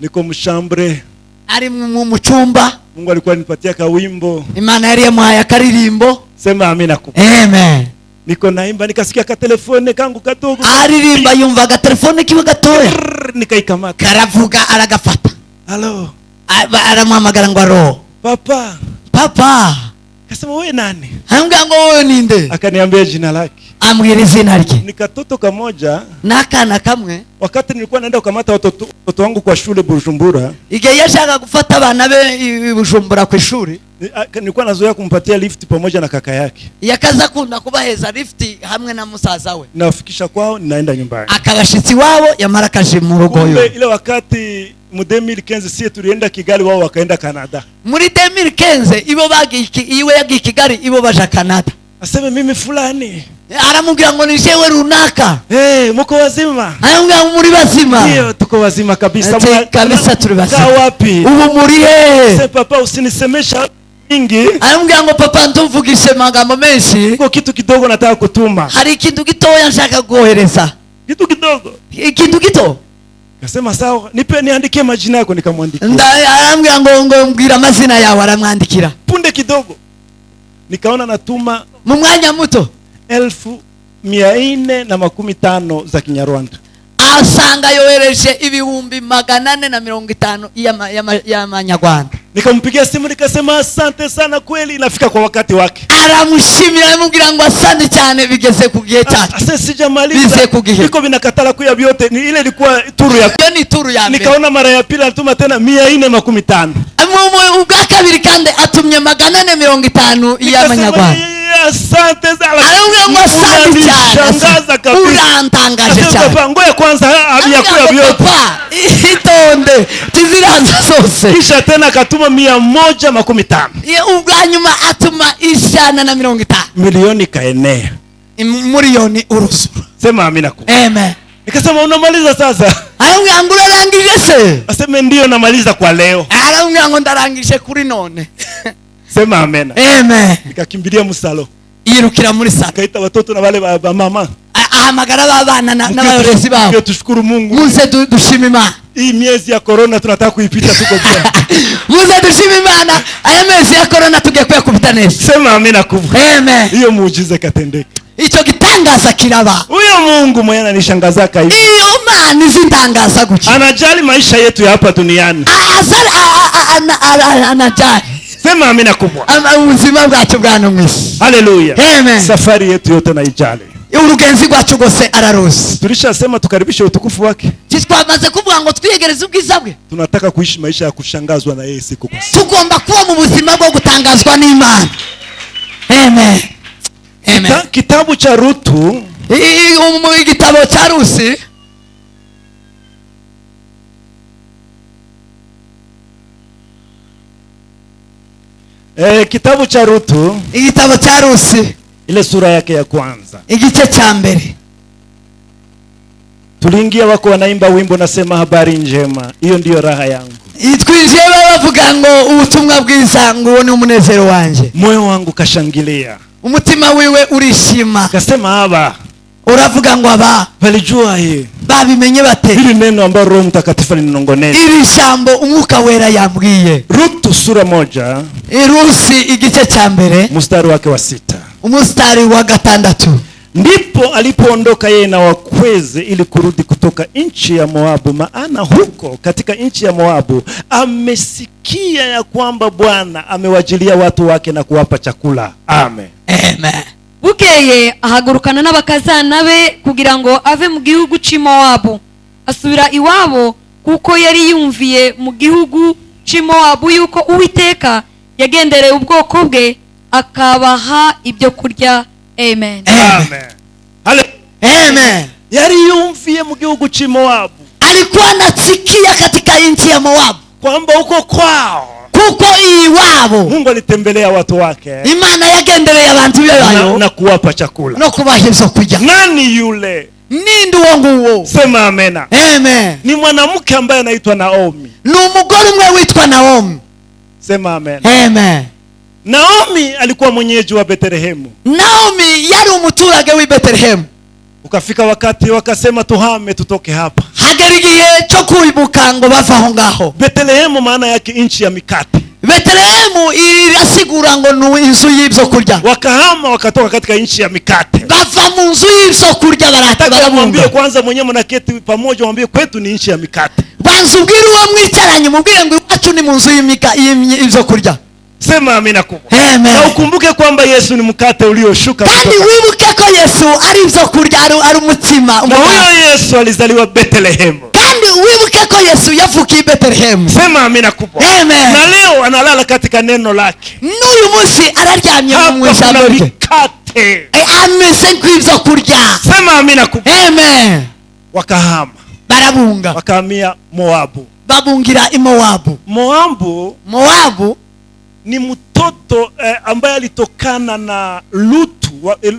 Niko mshambre. Ari mu cyumba. Mungu alikuwa anipatia kawimbo. Imana yari yamuhaye akaririmbo. Sema amina kubwa. Amen. Niko naimba nikasikia ka telefone kangu kadogo. Aririmba yumva ga telefone kiwe gatoya. Nikaikamata. Karavuga aragafata. Halo. Aramuhamagara ngo aro. Papa. Papa. Akasema wewe nani? Ambwira ngo wewe ninde? Akaniambia jina lake. Ambwira izina rye. Nikatoto kamoja. N'akana kamwe. Wakati nilikuwa naenda kukamata watoto wangu kwa shule Bujumbura. Igihe yashaka gufata abana be Bujumbura ku ishuri. Nilikuwa nazoea kumpatia lift pamoja na kaka yake. Yakaza kunda kubaheza lift hamwe na musaza we. Nafikisha kwao ninaenda nyumbani. Akabashitsi wabo yamarakaje mu rugo yo. Ile wakati mu 2015 sie tulienda Kigali wao wakaenda Canada. Muri 2015 ibo bagiye iwe yagiye Kigali ibo baja Canada. Aseme mimi fulani. Aramubwira ngo ni jewe runaka. Hey, muko wazima? Aramubwira ngo muri bazima. Ndio, tuko wazima kabisa. Ati, kabisa turi bazima. Wapi? Ubu muri hehe? Sasa papa usinisemesha mingi. Aramubwira ngo papa ntumvugishe amagambo menshi. Iko kitu kidogo nataka kutuma. Hari ikintu gitoya nshaka kohereza. Kitu kidogo. Ikintu gito. Akasema sawa, nipe niandikie majina yako, nikamwandikia. Arambwira ngo mbwira amazina yawe, aramwandikira. Punde kidogo nikaona natuma mu mwanya muto 450 za Kinyarwanda. Asanga yohereje 450,000 y'amanyarwanda. Nikampigia simu nikasema asante sana kweli, inafika kwa wakati wake. Aramushimira aramubwira ngo asante cyane bigeze ku gihe cyacu. Asa sijamaliza. Niko binakatala kuya vyote, ni ile ilikuwa turu ya. Iyo ni turu ya mbere. Nikaona mara ya pili anatuma tena 450. Ubwa kabiri kandi atumye 450 y'amanyarwanda. Asante sana. Aramubwira ngo asante cyane. Shangaza kabisa. Urantangaje cyane. Papa ngoja kwanza habiyakuya vyote. Itonde tiziranza zose. Kisha tena akatuma 150. Ubwa nyuma atuma 150. Milioni kaenea. Milioni urusura. Sema amina kubwa. Amen. Nikasema unamaliza sasa? Aramubwira ngo urarangije se? Aseme ndio namaliza kwa leo. Aramubwira ngo ndarangije kuri none. Sema amena. Amen. Nikakimbilia msalo. Yirukira muri salo. Nikaita watoto na wale ba mama. Ahamagara abana n'abayorezi babo. Tushukuru Mungu. Muze dushime Imana. Hii miezi ya corona tunataka kuipita tuko bien. Muze dushime Imana. Aya mezi ya corona tugiye kuyakubita neza. Sema amina kubwa. Amen. Hiyo muujiza katendeka. Ico gitangaza kiraba. Huyo Mungu mwenye ananishangaza hivi. Iyo Mana izintangaza guki. Anajali maisha yetu ya hapa duniani. Anajali. Sema amina kubwa. Ama ubuzima bwacu bwa no mwisi. Haleluya. Amen. Safari yetu yote naijali. Urugenzi rwacu rwose araruzi. Tulishasema tukaribishe utukufu wake. Twamaze kuvuga ngo twiyegereze ubwiza bwe. Tunataka kuishi maisha ya kushangazwa na yeye siku kwa siku. Tugomba kuba mu buzima bwo gutangazwa n'Imana. Amen. Amen. Kitabu cha Rutu, igitabo cha Rusi kitabu cha Rutu, igitabo cha Rusi ile sura yake ya kwanza. Igice cha mbere. Tuliingia wako wanaimba wimbo nasema habari njema. Hiyo ndiyo raha yangu. Twinjiye bavuga ngo ubutumwa bwiza ngo ni umunezero wanje. Moyo wangu kashangilia. Umutima wiwe urishima. Kasema haba. Uravuga ngo aba walijua hii. Babimenye bate. Hili neno ambalo Roho Mtakatifu alinongoneza. Iri jambo umwuka wera yambwiye. Rutu sura 1. Rusi igice cha mbere. Mstari wake wa 6. Umustari wa 6. Ndipo alipoondoka yeye na wakweze ili kurudi kutoka nchi ya Moabu, maana huko katika nchi ya Moabu amesikia ya kwamba Bwana amewajilia watu wake na kuwapa chakula. Amen. Amen. Bukeye ahagurukana n'abakazana be kugira ngo ave mu gihugu cy'i Moabu, asubira iwabo kuko yari yumviye mu gihugu cy'i Moabu yuko Uwiteka yagendereye ubwoko bwe akabaha ibyo kurya. Amen. Amen. Amen. Yari yumviye mu gihugu cy'i Moabu. Alikuwa anasikia katika nchi ya Moabu kwamba huko kwao, kuko iwabo, Mungu alitembelea watu wake. Imana yagendereye abantu bayo na kuwapa chakula. No kubaha ibyo kurya. Nani yule? Ninde uwo nguwo? Sema amena. Amen. Ni mwanamke ambaye anaitwa Naomi. Ni umugore umwe witwa Naomi. Sema amen. Amen. Naomi alikuwa mwenyeji wa Bethlehemu. Naomi yari umuturage w'i Bethlehemu. Ukafika wakati wakasema tuhame tutoke hapa. Hagera igihe cyo kwibuka ngo bava aho ngaho. Bethlehemu maana yake nchi ya mikate. Bethlehemu irasigura ngo ni inzu y'ibyo kurya. Wakahama wakatoka katika nchi ya mikate. Bava mu nzu y'ibyo kurya barata. Mwambie kwanza mwenyewe mnaketi pamoja, mwambie kwetu ni nchi ya mikate. Banza ubwire uwo mwicaranye mubwire ngo iwacu ni mu nzu y'ibyo kurya. Sema amina kubwa. Amen. Na ukumbuke kwamba Yesu ni mkate ulioshuka Kandi kutoka. wibuke ko Yesu ari ibyo kurya, ari umutsima. Na huyo Yesu alizaliwa Bethlehemu. Kandi wibuke ko Yesu yavukiye Bethlehemu. Sema amina kubwa. Amen. Na leo analala katika neno lake. N'uyu munsi araryamye mu ijambo rye. Mikate. Ameze nk'ibyo kurya. Sema amina kubwa. Amen. Wakahama. Barabunga. Wakahamia Moabu. Babungira i Moabu. Moabu. Moabu ni mtoto ambaye alitokana na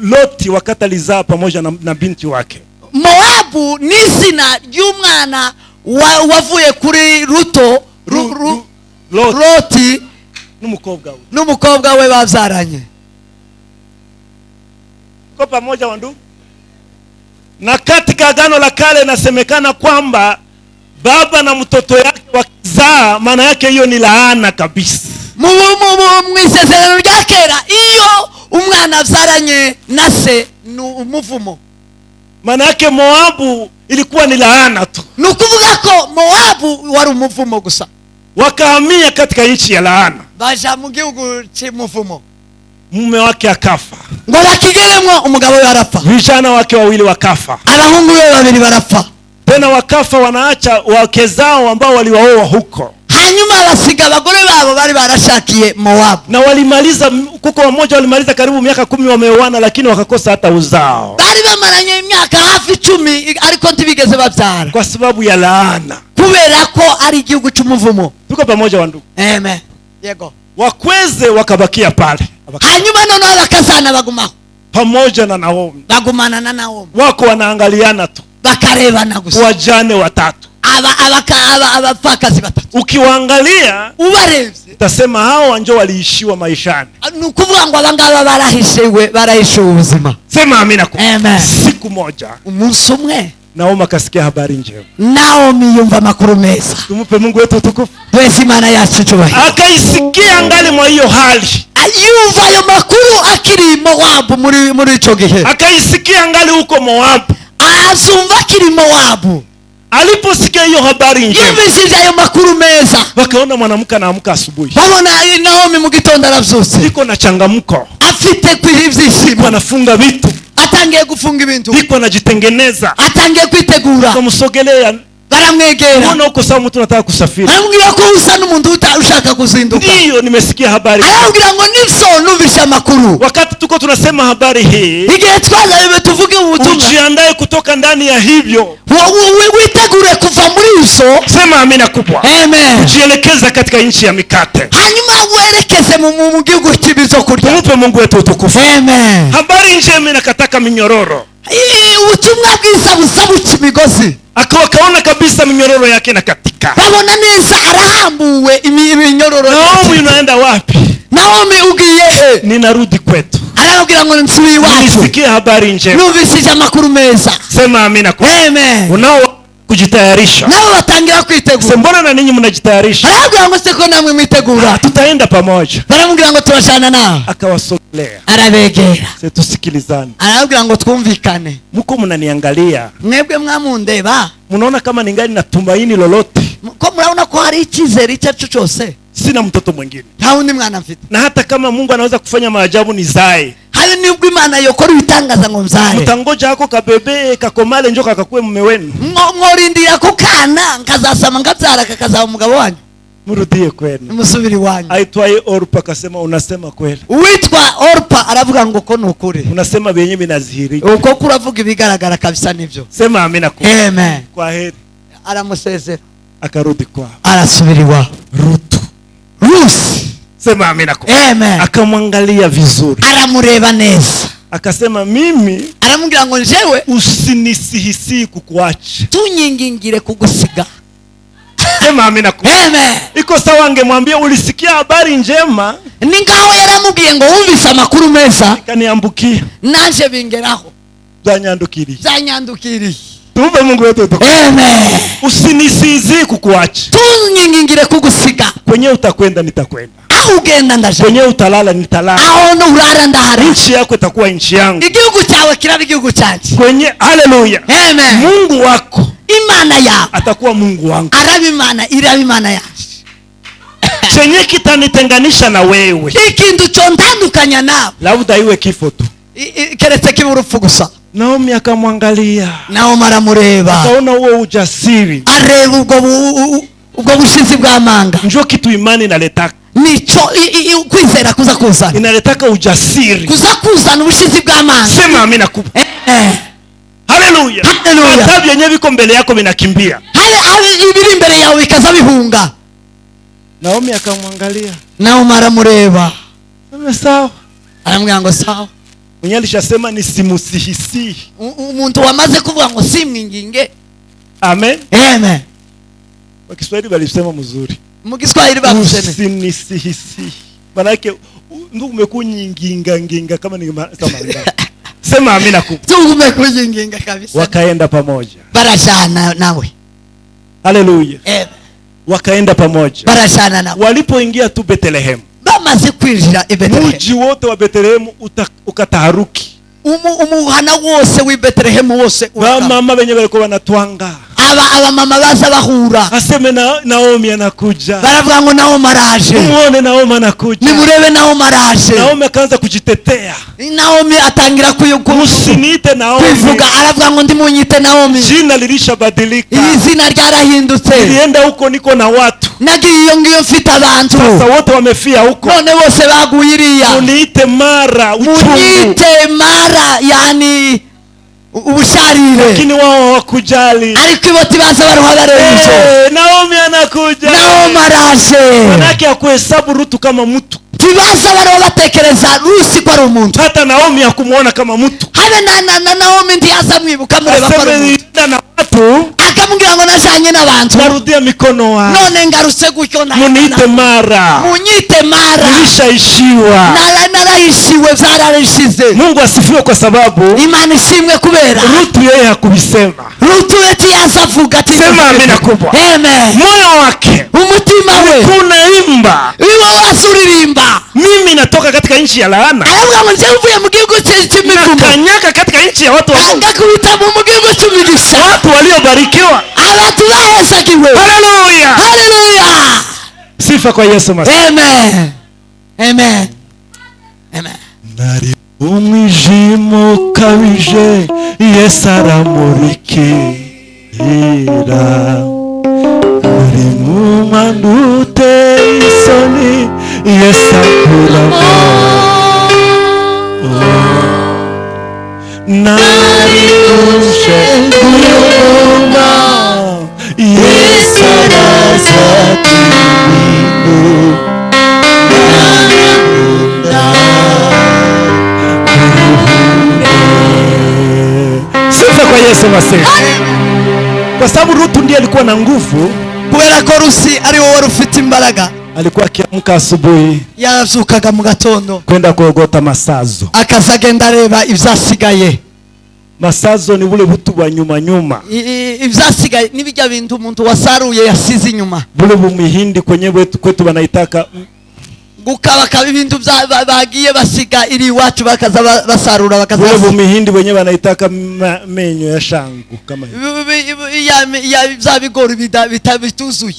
Loti wakati alizaa pamoja na binti wake. Mowabu ni izina ry'umwana wavuye kuri Ruto Loti n'umukobwa we n'umukobwa we babyaranye. Kwa pamoja wandugu. Na katika Agano la Kale nasemekana kwamba baba na mtoto yake wakizaa, maana yake hiyo ni laana kabisa. Mu isezerano rya kera iyo umwana abyaranye na se ni umuvumo. Maana yake Moabu ilikuwa ni laana tu. Ni ukuvuga ko Moabu wari umuvumo gusa. Wakahamia katika nchi ya laana. Baja mu gihugu cy'umuvumo. Mume wake akafa. Ngo bakigeremwo umugabo we arapfa. Vijana wake wawili wakafa. Abahungu be babiri barapfa. Tena wakafa wanaacha wake zao ambao waliwaoa huko. Hanyuma basiga abagore babo bari barashakiye Moabu. Na walimaliza kuko mmoja walimaliza karibu miaka 10 wameoana, lakini wakakosa hata uzao. Bari bamaranye imyaka hafi 10 ariko ntibigeze babyara. Kwa sababu ya laana. Kubera ko ari igihugu cy'umuvumo. Tuko pamoja wandugu. Amen. Yego. Wakweze wakabakia pale. Hanyuma noneho abakazana bagumaho. Pamoja na Naomi. Bagumana na Naomi. Wako wanaangaliana tu. Bakarebana gusa. Wajane watatu. Abapfakazi batatu. Ukiwaangalia ubarebye utasema hao ndio waliishiwa maishani. Ni ukuvuga ngo abangaba barahishiwe, barahishiwe ubuzima. Sema amina. Amen. Siku moja umunsi umwe Naomi akasikia habari njema. Naomi yumva makuru meza. Tumupe Mungu wetu utukufu. Twese Imana yacu icyubahiro. Akaisikia ngali mwa hiyo hali. Yumva ayo makuru akiri Moabu muri ico gihe. Akaisikia ngali huko Moabu. Azumva akiri Moabu. Aliposikia hiyo habari njema. Yumvise ayo makuru meza. Wakaona mwanamke anaamka asubuhi. Babona Naomi mu gitondo aravyutse. Iko na changamko. Afite ibyishimo. Anafunga vitu. Atangiye gufunga ibintu. Iko anajitengeneza. Atangiye kwitegura. Kumsogelea. Baramwegera. Mbona uko sawa mtu anataka kusafiri? Aramubwira ko usa n'umuntu ushaka kuzinduka. Ndio nimesikia habari. Aramubwira ngo nibyo numvise amakuru. Wakati tuko tunasema habari hii. Igihe twazabe tuvuge ubutumwa. Ujiandae kutoka ndani ya hivyo. Witegure kuva muri iso. Sema amina kubwa. Amen. Ujielekeza katika nchi ya mikate. Hanyuma werekeze mu gihugu cy'ibyo kurya. Tumupe Mungu wetu utukufu. Amen. Habari njema inakataka minyororo. Ubutumwa bwiza buzabuca imigozi. Akaona kabisa minyororo yake inakatika. Babona neza arahambuwe iminyororo. Naomi unaenda wapi? Naomi ugiye he? Ninarudi kwetu. Arababwira ngo nsubiye iwacu. Nisikie habari njema. Numvise amakuru meza. Sema amina. Amen. Unao kujitayarisha. Nabo batangira kwitegura. Mbona na ninyi mnajitayarisha? Arababwira ngo se ko namwe mwitegura. Tutaenda pamoja. Baramubwira ngo turashana nawe. Akawasogelea. Arabegera. Se tusikilizane. Arababwira ngo twumvikane. Mko mnaniangalia. Mwebwe mwamundeba. Mnaona kama ningali na tumaini lolote? Ko muraona ko hari icyizere icyo aricyo cyose? Sina mtoto mwingine. Nta wundi mwana mfite. Na hata kama Mungu anaweza kufanya maajabu nizae. Hayo nibwo Imana yokora ibitangaza ngo mzare. Mtangoja hako kabebe kakomale njoka kakue mume wenu. Mworindira ko kana nkazasama ngabyara kakazaba umugabo wanyu. Murudie kwenu. Musubiri wanyu. Aitwaye Orpa akasema unasema kweli. Uwitwa Orpa aravuga ngo ko nukuri. Unasema benye binazihirika. Uko kuravuga ibigaragara kabisa nivyo. Sema amina. Amen. Kwa heri. Aramusezera. Akarudi kwao. Arasubira iwabo. Rutu. Rusi. Sema amina. Amen. Akamwangalia vizuri. Aramureba neza. Akasema mimi, aramubwira ngo njewe usinisihisi kukuacha. Tunyingingire kugusiga. Sema amina. Amen. Iko sawa angemwambia ulisikia habari njema. Ni ngaho yaramubwiye ngo wumvise amakuru meza. Kaniambukia. Nanje bingeraho. Byanyandukiriye. Byanyandukiriye. Tumpe Mungu wetu utukufu. Amen. Usinisizi kukuacha. Tunyingingire kugusiga. Kwenye utakwenda nitakwenda. Aho ugenda ndaje. Kwenye utalala nitalala. Aho urara ndahari. Nchi yako itakuwa nchi yangu. Igihugu cyawe kiraba igihugu cyanjye. Kwenye haleluya. Amen. Mungu wako Imana yawe atakuwa Mungu wangu. Araba Imana iraba Imana yanjye. Chenye kitanitenganisha na wewe. Ikintu contandukanya nawe. Labda iwe kifo tu. Keretse kibe urupfu gusa. Naomi akamwangalia. Naomi aramureba. Akaona huo ujasiri. Areba ubwo bushizi bw'amanga. Njoo kitu imani inaletaka. Nico kwizera kuza kuzana. Inaletaka ujasiri. Kuza kuzana ubushizi bw'amanga. Sema amina kubwa. Haleluya. Haleluya. Hata vyenye viko mbele yako vinakimbia. Hale ibiri imbere yawe bikaza bihunga. Naomi akamwangalia. Naomi aramureba. Sema sawa. Aramubwira ngo sawa. Mwenye alishasema nisimusihisi. Umuntu wamaze kuvuga ngo simwinginge. Amen. Amen. Kwa Kiswahili walisema mzuri. Mu Kiswahili bavuze neza. Usinisihisi. Manake ndugu umekunyinginga nginga kama ni kama. Sema amina kubwa. Tumekunyinginga kabisa. Wakaenda pamoja. Barashana nawe. Haleluya. Wakaenda pamoja. Barashana nawe. Walipoingia tu Bethlehem. Bamaze kwinjira i Bethlehem. Mji wote wa Bethlehem ukataharuki. Umuhana wose w'i Bethlehem wose. Mama wenye walikuwa wanatwanga. Aba mama baza bahura. Aseme na Naomi anakuja. Baravuga ngo Naomi araje. Muone Naomi anakuja. Nimurebe Naomi araje. Naomi akaanza kujitetea. Naomi atangira Usiniite Naomi. Kwivuga aravuga ngo ndimunyite Naomi. Jina lilishabadilika. Izina ryarahindutse. Nilienda huko niko na watu. Nagiye iyo ngiyo mfite abantu. Sasa wote wamefia huko. None bose baguye iriya. Uniite Mara uchungu. Munyite Mara yani ubusharire. Lakini wao hawakujali. Ariko ibo tibaza baruha bareba. Naomi anakuja. Naomi araje. Manake hakuhesabu Rutu kama mtu. Tibaza baruha batekereza Rusi ko ari umuntu. Hata Naomi hakumuona kama mtu. Habe na Naomi ntiyaza mwibuka mureba ko ari umuntu. Na watu akamubwira ngo najanye n'abantu. Narudia mikono wa. None ngarutse gutyo na. Muniite Mara. Munyite Mara. Nilishaishiwa. Naraishiwe byararishize. Mungu asifiwe kwa sababu Imana ishimwe kubera Rutu yeye hakubisema. Rutu eti azavuga ati sema amina kubwa. Amen. Moyo wake umutima we kunaimba. Iwe wasuririmba. Mimi natoka katika nchi ya laana. Aravuga ngo nje uvuye mu gihugu cy'imivumo. Nakanyaka katika nchi ya watu wa Mungu. Ngakubita mu gihugu cy'imigisha. Watu waliobarikiwa. Abantu bahezagiwe. Haleluya. Haleluya. Sifa kwa Yesu Masihi. Amen. Amen. Amen. Nari umwijima ukabije Yesu aramurikira. Nari mu mwanda uteye isoni Yesu akuramo. Nari uje kuyuma Yesu araza ati Sifa kwa Yesu Masihi. Kwa sababu Rutu ndiye alikuwa na nguvu. Kubera ko Rusi ari wowe wari ufite imbaraga. Alikuwa akiamka asubuhi. Yarazukaga mu gatondo. Kwenda kuogota masazo. Akaza agenda areba ibyasigaye. Masazo ni bule butu bwa nyuma nyuma. Ibyasigaye nibijya bintu umuntu wasaruye yasize inyuma. Bule bumihindi kwenye kwetu wanaitaka gukabaka ibintu bagiye basiga iri iwacu bakaza basarura bakaza. Bule bumihindi wenyewe wanaitaka menyo ya shangu kama hivi. Ya bya bigori bituzuye.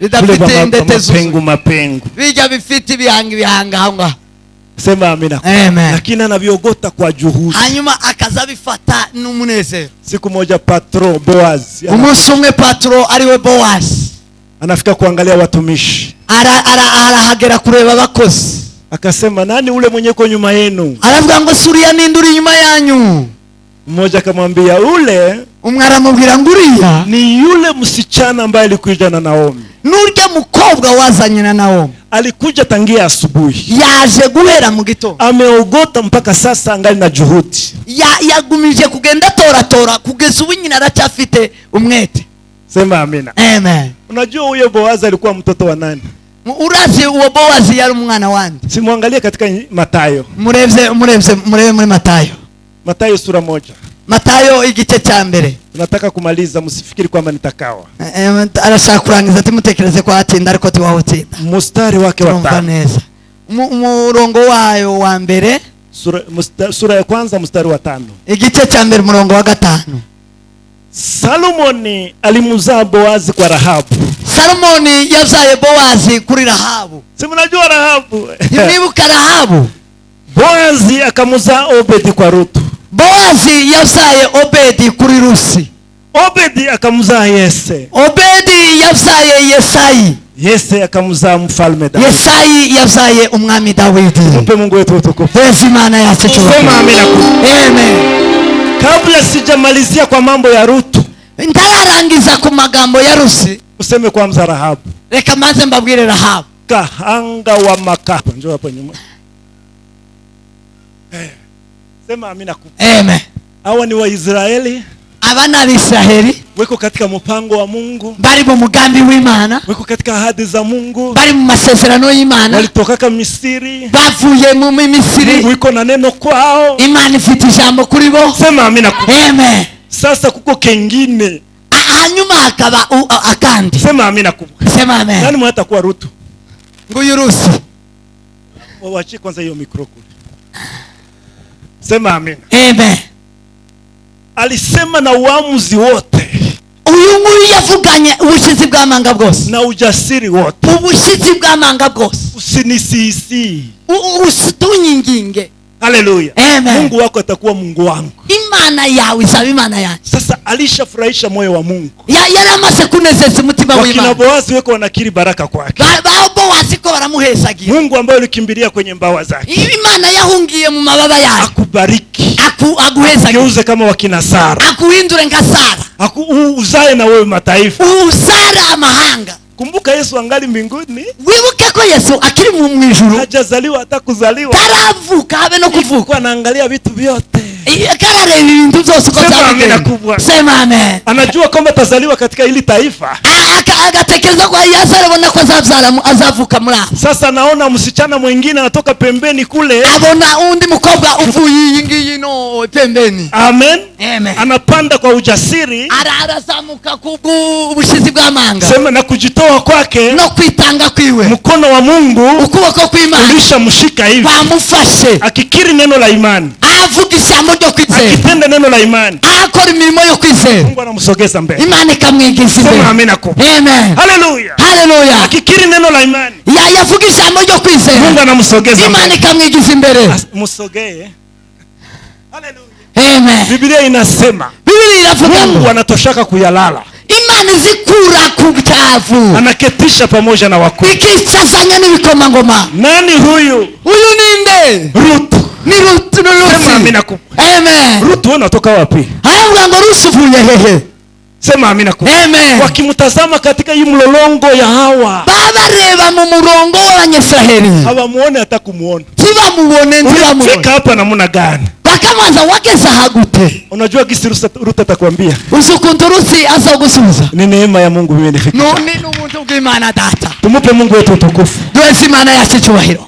Bidafite indete zuzuye. Mapengu mapengu. Bijya bifite ibihanga ibihanga aho ngaho. Sema amina. Amen. Lakini anaviogota kwa juhudi. Hanyuma akazabifata n'umunezero. Siku moja patro Boaz. Umunsi umwe patro ariwe Boaz. Anafika kuangalia watumishi. Arahagera kureba abakozi. Akasema nani ule mwenye ko nyuma yenu? Aravuga ngo suriya ninde uri nyuma yanyu? Mmoja akamwambia ule. Umwe aramubwira ngo uriya ni yule msichana ambaye alikuja na Naomi. Nurya mukobwa wazanye na Naomi. Alikuja tangia asubuhi. Yaje guhera mu gitondo. Ameogota mpaka sasa angali na juhudi. Yagumije kugenda tora tora kugeza ubu nyina aracyafite umwete. Sema amina. Amen. Unajua huyo Boaz alikuwa mtoto wa nani? Urazi uwo Boaz yari umwana wande? Simwangalie katika Mathayo. Murevye murebe muri Mathayo. Mathayo sura 1. Mathayo igice cya mbere. Nataka kumaliza msifikiri kwamba nitakawa. Arashaka kurangiza timutekereze ko atinda ariko tiwahotinda. Mstari wake wa 5. Umurongo wayo wa mbere. Sura ya kwanza mstari wa 5. Igice cya mbere umurongo wa 5. Salomoni alimzaa Boazi kwa Rahabu. Salomoni yazaye Boazi kuri Rahabu. Si mnajua Rahabu? Ntibibuka Rahabu. Boazi akamzaa Obedi kwa Rutu. Boazi yazaye Obedi kuri Rusi. Obedi akamzaa Yese. Obedi yazaye Yesayi. Yese akamzaa mfalme Daudi. Yesayi yazaye umwami Dawidi. Mpe Mungu wetu utukufu. Yesu Imana yacu. Sema amina. Amen. Kabla sijamalizia kwa mambo ya Rutu, Ntararangiza ku magambo ya Rusi. Useme kwanza Rahabu. Reka mbanze mbabwire Rahabu. Kahanga wa maka. Njoo hapo nyuma. Sema amina kubwa. Amen. Hawa ni Waisraeli. Aba ni Abisiraheli. Weko katika mpango wa Mungu. Bari mu mugambi w'Imana. Weko katika ahadi za Mungu. Bari mu masezerano y'Imana. Walitokaka Misiri. Bavuye mu Misiri. Mungu iko na neno kwao. Imana ifite ijambo kuri bo. Sema amina kubwa. Amen. Sasa kuko kengine. Hanyuma hakaba akandi. Sema amina kubwa. Sema amen. Nani mwatakuwa Rutu? Nguyu Rusi. Waachie kwanza hiyo mikro kule. Sema amina. Amen. Alisema na uamuzi wote. Uyu nguyu yavuganye ubushizi bw'amanga bwose. Na ujasiri wote. Ubushizi bw'amanga bwose. Usinisisi. Usitunyinginge. Haleluya. Amen. Mungu wako atakuwa Mungu wangu. Imana yawe izaba Imana yanjye. Sasa alishafurahisha moyo wa Mungu. Yaramaze kunezeza umutima w'Imana. Wakina Boazi weko wanakiri baraka kwake. Ba Boazi ko baramuhezagira. Mungu ambaye ulikimbilia kwenye mbawa zake. Imana yahungiye mu mababa yayo. Akubariki. Aguhezagira. Geuze kama wakina Sara. Akuhindure nka Sara. Uzae na wewe mataifa. Uzara amahanga. Kumbuka Yesu angali mbinguni. Wibuke ko Yesu akiri mu ijuru. Hajazaliwa hata kuzaliwa. Taravuka habe no kuvuka. Anaangalia vitu vyote. Karareba ibintu byose uko byagenda. Sema amen. Anajua kwamba atazaliwa katika hili taifa. Agatekereza ko Yesu arabona ko azabyara azavuka muri aho. Sasa naona msichana mwingine anatoka pembeni kule. Abona undi mukobwa uvuye iyi ngiyi no pembeni. Amen. Amen. Anapanda kwa ujasiri. Arazamuka kubushizi bw'amanga. Sema na kujitoa kwake. No kwitanga kwiwe. Mkono wa Mungu ukuboko kw'Imana ulishamshika hivi. Kwamufashe. Akikiri neno la imani. Avuga ijambo ryo kwizera. Akitenda neno la imani. Akora imirimo yo kwizera. Mungu anamsogeza mbele. Imana ikamwigiza imbere. Sema amina kubwa. Amen. Haleluya. Haleluya. Akikiri neno la imani. Yavuga ijambo ryo kwizera. Mungu anamsogeza mbele. Imana ikamwigiza imbere. Msogee. Haleluya. Amen. Biblia inasema. Biblia inavuga Mungu anatoshaka kuyalala. Imana izikura ku byavu. Anaketisha pamoja na wakuu. Ikicazanya n'ibikomangoma. Nani huyu? Huyu ninde? Rutu. Ni Rutu, ni Rusi. Sema amina kubwa. Amen. Rutu unatoka wapi? Aravuga ngo Rusi uvuye hehe? Sema amina kubwa. Amen. Wakimtazama katika hii mlolongo ya hawa. Babareba mu murongo w'Abanyisiraheli. Hawamuone hata kumuona. Ntibamubone, ntibamubone. Ulifika hapa namna gani? Bakamanza wageze hagute. Unajua gisi Ruth atakwambia. Uzi ukuntu Rusi azogusubiza. Ni neema ya Mungu mimi nifika. None n'ubuntu bw'Imana data. Tumupe Mungu wetu utukufu. Duheze Imana yacu icyubahiro.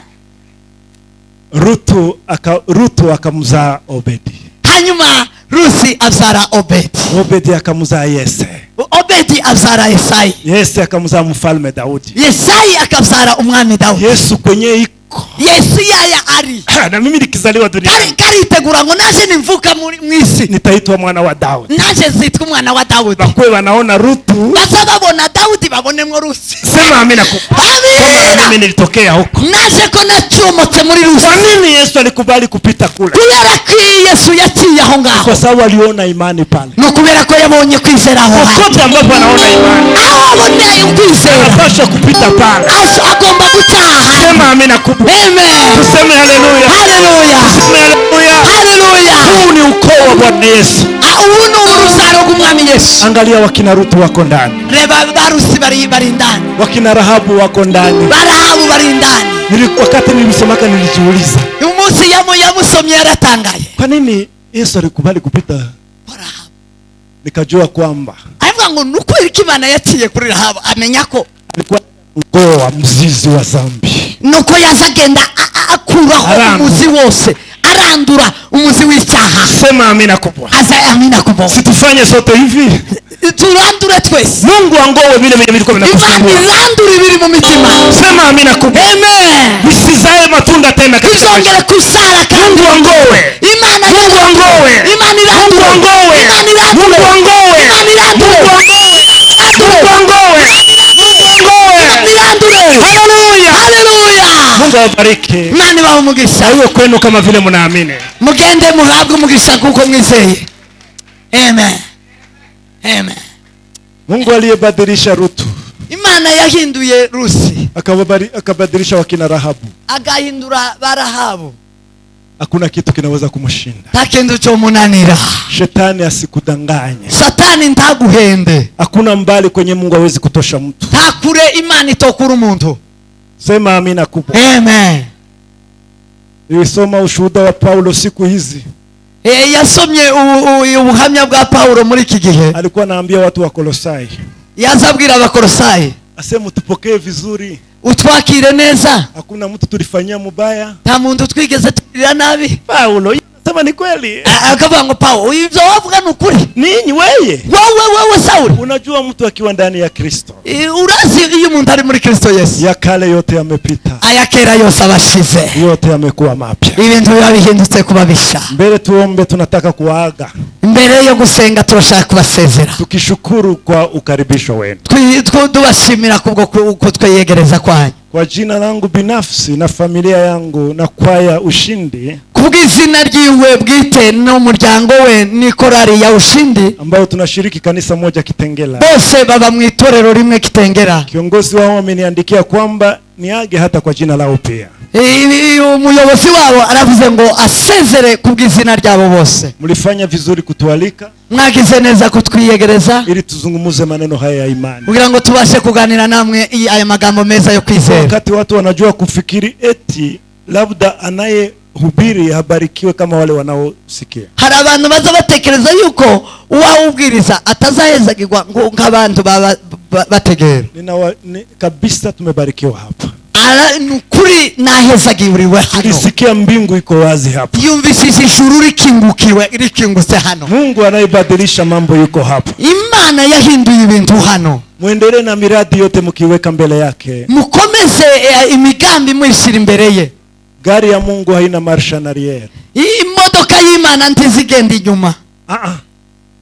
Rutu akamzaa Obedi. Hanyuma Rusi abyara Obedi. Obedi akamzaa Yese. Obedi abyara Yesayi. Yese akamzaa mfalme Daudi. Yesayi akabyara umwami Daudi. Yesu kwenye iko. Yesu yaya ari. Na mimi nikizaliwa duniani. Karitegura ngo naje nimvuka mu isi. Nitaitwa mwana wa Daudi. Naje nzitwa umwana wa Daudi. Bakwe wanaona Rutu. Baza babona Daudi babone Rusi. Sema amina kubwa. Amina. Mimi nilitokea huko. Naje ko nacomotse muri Rusi. Kwa nini Yesu alikubali kupita kule? Kubera ko Yesu yaciye aho ngaho. Kwa sababu aliona imani pale. No kubera ko yabonye kwizera aho. Kokote ambapo anaona imani. Aho aboneye kwizera. Anapaswa kupita pale. Agomba gutaha. Sema amina kubwa. Amen. Tuseme haleluya. Haleluya. Tuseme haleluya. Haleluya. Huu ni ukoo wa Bwana Yesu. Ubu ni urubyaro rw'umwami Yesu. Angalia wakina Rutu wako ndani. Reba barusi bari ndani. Wakina Rahabu wako ndani. Barahabu bari ndani. Wakati nilisomaka nilijiuliza. Umunsi yamusomye yaratangaye. Kwa nini Yesu alikubali kupita kwa Rahabu? Nikajua kwamba avuga ngo nuko Imana yaciye kuri Rahabu amenya ko alikuwa ngoa mzizi wa dhambi. Nuko yazagenda akuraho umuzi wose, arandura umuzi w'icyaha. Sema amina kubwa. Aza amina kubwa. Situfanye sote hivi. Turandure twese. Mungu angoe vile vile vilikuwa vinakusumbua. Imana irandure ibiri mu mitima. Sema amina kubwa. Amen. Usizae matunda tena katika maisha. Bizongere kusara kandi. Mungu angoe. Imana Mungu angoe. Imana irandure. Mungu angoe. Imana irandure. Mungu angoe. Imana irandure. Mungu angoe. Mungu angoe. Mungu angoe. Irandure. Haleluya. Haleluya. Mungu awabariki. Imana ibahe umugisha. Iwe kwenu kama vile mnaamini. Mugende muhabwe umugisha kuko mwizeye. Amen. Amen. Mungu aliyebadilisha Rutu. Imana yahinduye Rusi. Akabadilisha wakina Rahabu. Agahindura Barahabu. Hakuna kitu kinaweza kumshinda. Nta kintu cyomunanira. Shetani asikudanganye. Satani ntaguhende. Hakuna mbali kwenye Mungu hawezi kutosha mtu. Nta kure Imana itokura umuntu. Sema amina kubwa. Amen. Nilisoma ushuhuda wa Paulo siku hizi. Yasomye ubuhamya bwa Paulo muri iki gihe. Alikuwa anaambia watu wa Kolosai. Yazabwira Abakolosai. Asema tupokee vizuri. Utwakire neza. Hakuna mtu tulifanyia mubaya. Nta muntu twigeze tugirira nabi. Paulo anasema ni kweli. Akavuga ngo Paulo ibyo wavuga ni ukuri. Ninyi weye. Wewe Sauli. Unajua mtu akiwa ndani ya Kristo. Urazi iyo umuntu ari muri Kristo Yesu. Ya kale yote yamepita. Aya kera yose abashize. Yote yamekuwa mapya. Ibintu biba bihindutse kuba bisha. Mbele tuombe, tunataka kuaga. Mbere yo gusenga turashaka kubasezera. Tukishukuru kwa ukaribisho wenu. Tubashimira kubwo kutweyegereza kwanyu. Kwa jina langu binafsi na familia yangu na kwaya Ushindi, kubw'izina ryiwe bwite n'umuryango we ni korari ya Ushindi, ambao tunashiriki kanisa moja Kitengela. Bose baba mu itorero rimwe Kitengela. Kiongozi wao ameniandikia kwamba niage hata kwa jina lao pia. Umuyobozi wabo aravuze ngo asezere kubw'izina ryabo bose. Mlifanya vizuri kutualika. Mwagize neza kutwiyegereza ili tuzungumuze maneno haya ya imani. Kugira ngo tubashe kuganira namwe aya magambo meza yo kwizera. Wakati watu wanajua kufikiri eti labda anaye hubiri habarikiwe kama wale wanaosikia. Hari abantu baza batekereza yuko uwawubwiriza atazahezagirwa ngo nk'abantu bategera. Kabisa tumebarikiwa hapa. Nukuri nahezagiriwe hano. Nilisikia mbingu iko wazi hapa. Yumvishije ijuru rikingukiwe rikingutse hano. Mungu anayebadilisha mambo yuko hapa. Imana yahinduye ibintu hano. Muendelee na miradi yote mkiweka mbele yake. Mukomeze imigambi muyishyira imbere ye. Gari ya Mungu haina marsha en arrière. Imodoka y'Imana ntizigenda inyuma.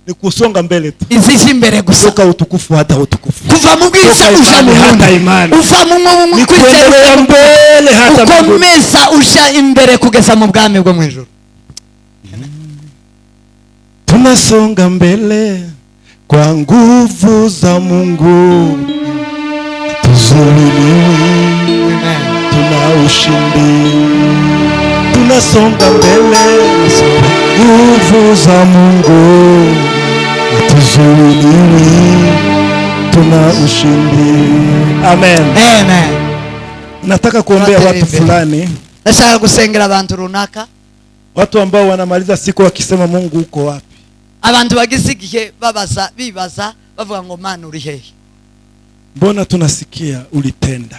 Ni kusonga mbele tu. Izije imbere gusa. Toka utukufu hata utukufu. Kuva mu bwiza uja mu bundi. Uva mu kwizera mbele hata ukomeza uja imbere kugeza mu bwami bwo mu ijuru. Tunasonga mbele kwa nguvu za Mungu. Tuzulumiwe. Tuna ushindi. Tunasonga mbele nguvu za Mungu. Tuzuiliwi, tuna ushindi. Amen. Amen. Nataka kuombea watu fulani. Ndashaka gusengera abantu runaka. Watu ambao wanamaliza siku wakisema Mungu uko wapi? Abantu bagize igihe babaza bibaza bavuga ngo Mana uri hehe? Mbona tunasikia ulitenda?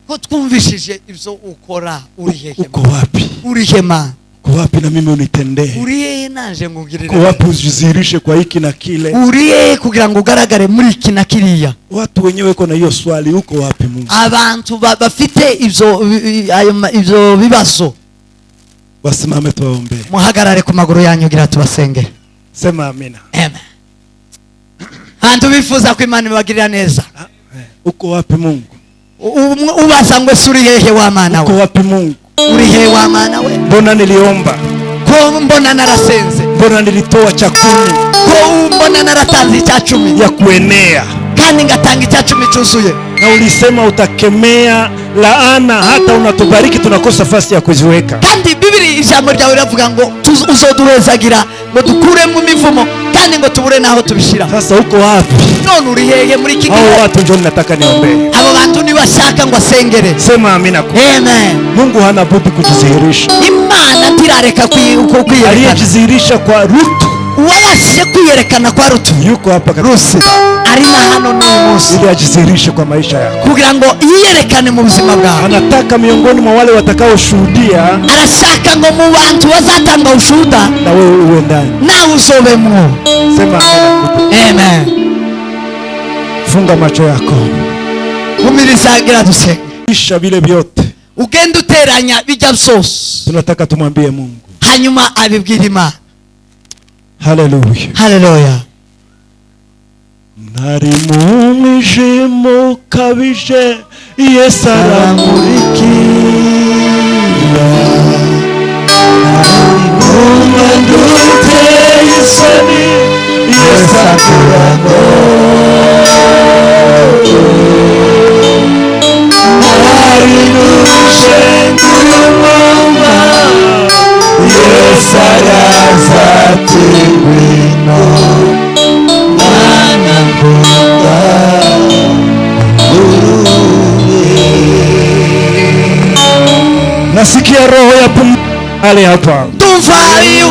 Ko twumvishije ibyo ukora uri hehe? Uko wapi? Uri he Mana? Uko wapi na mimi unitendee? Uri hehe nanje ngugirire? Uko wapi ujizirishe kwa hiki na kile? Uri hehe kugira ngo ugaragare muri iki na kiriya? Watu wenyewe wako na hiyo swali, uko wapi Mungu? Abantu bafite ibyo bibazo. Wasimame tuwaombe. Muhagarare ku maguru yanyu gira tubasenge. Sema amina. Amen. Abantu bifuza ko Imana ibagirira neza. Uko wapi Mungu? Ubaza ngo uri hehe wa Mana we? Uko wapi Mungu? Uri hehe wa Mana we? Mbona niliomba? Ko mbona narasenze? Mbona nilitoa cha kumi? Ko mbona naratanze icya cumi ya kuenea? Kandi ngatanga icya cumi cyuzuye. Na ulisema utakemea laana hata unatubariki tunakosa fasi ya kuziweka. Kandi Biblia ijambo ryawe riravuga ngo uzoduhezagira ngo dukure mu mivumo kandi ngo tubure naho tubishira. Sasa uko wapi? None uri hehe muri iki gihe? Hao watu ndio nataka niombe. Abo bantu nibashaka ngo asengere. Sema amina. Amen. Mungu hana budi kujidhihirisha. Imana ntirareka kwiyerekana. Aliyejidhihirisha kwa Rutu. Uwabashije kwiyerekana kwa Rutu yuko hapa Rusi ari na hano n'uyu munsi ili ajidhihirishe kwa maisha yako, kugira ngo yiyerekane mu buzima bwawe. Anataka miongoni mwa wale watakaoshuhudia, arashaka ngo mu bantu bazatanga ushuhuda na wewe uwe ndani, nawe uzobemwo. Sema amina. Amen. Funga macho yako, umirizagira dusenge. Kisha vile vyote ugenda uteranya bijya byose, tunataka tumwambie Mungu, hanyuma abibwira Imana. Haleluya. Haleluya. Nari mu mwijima ukabije, Yesu aramurikira. Nari mu mwanda uteye isoni, Yesu akuramo. Nari nuje ngurumama, Nasikia roho ya pumziko hapa. Ndumva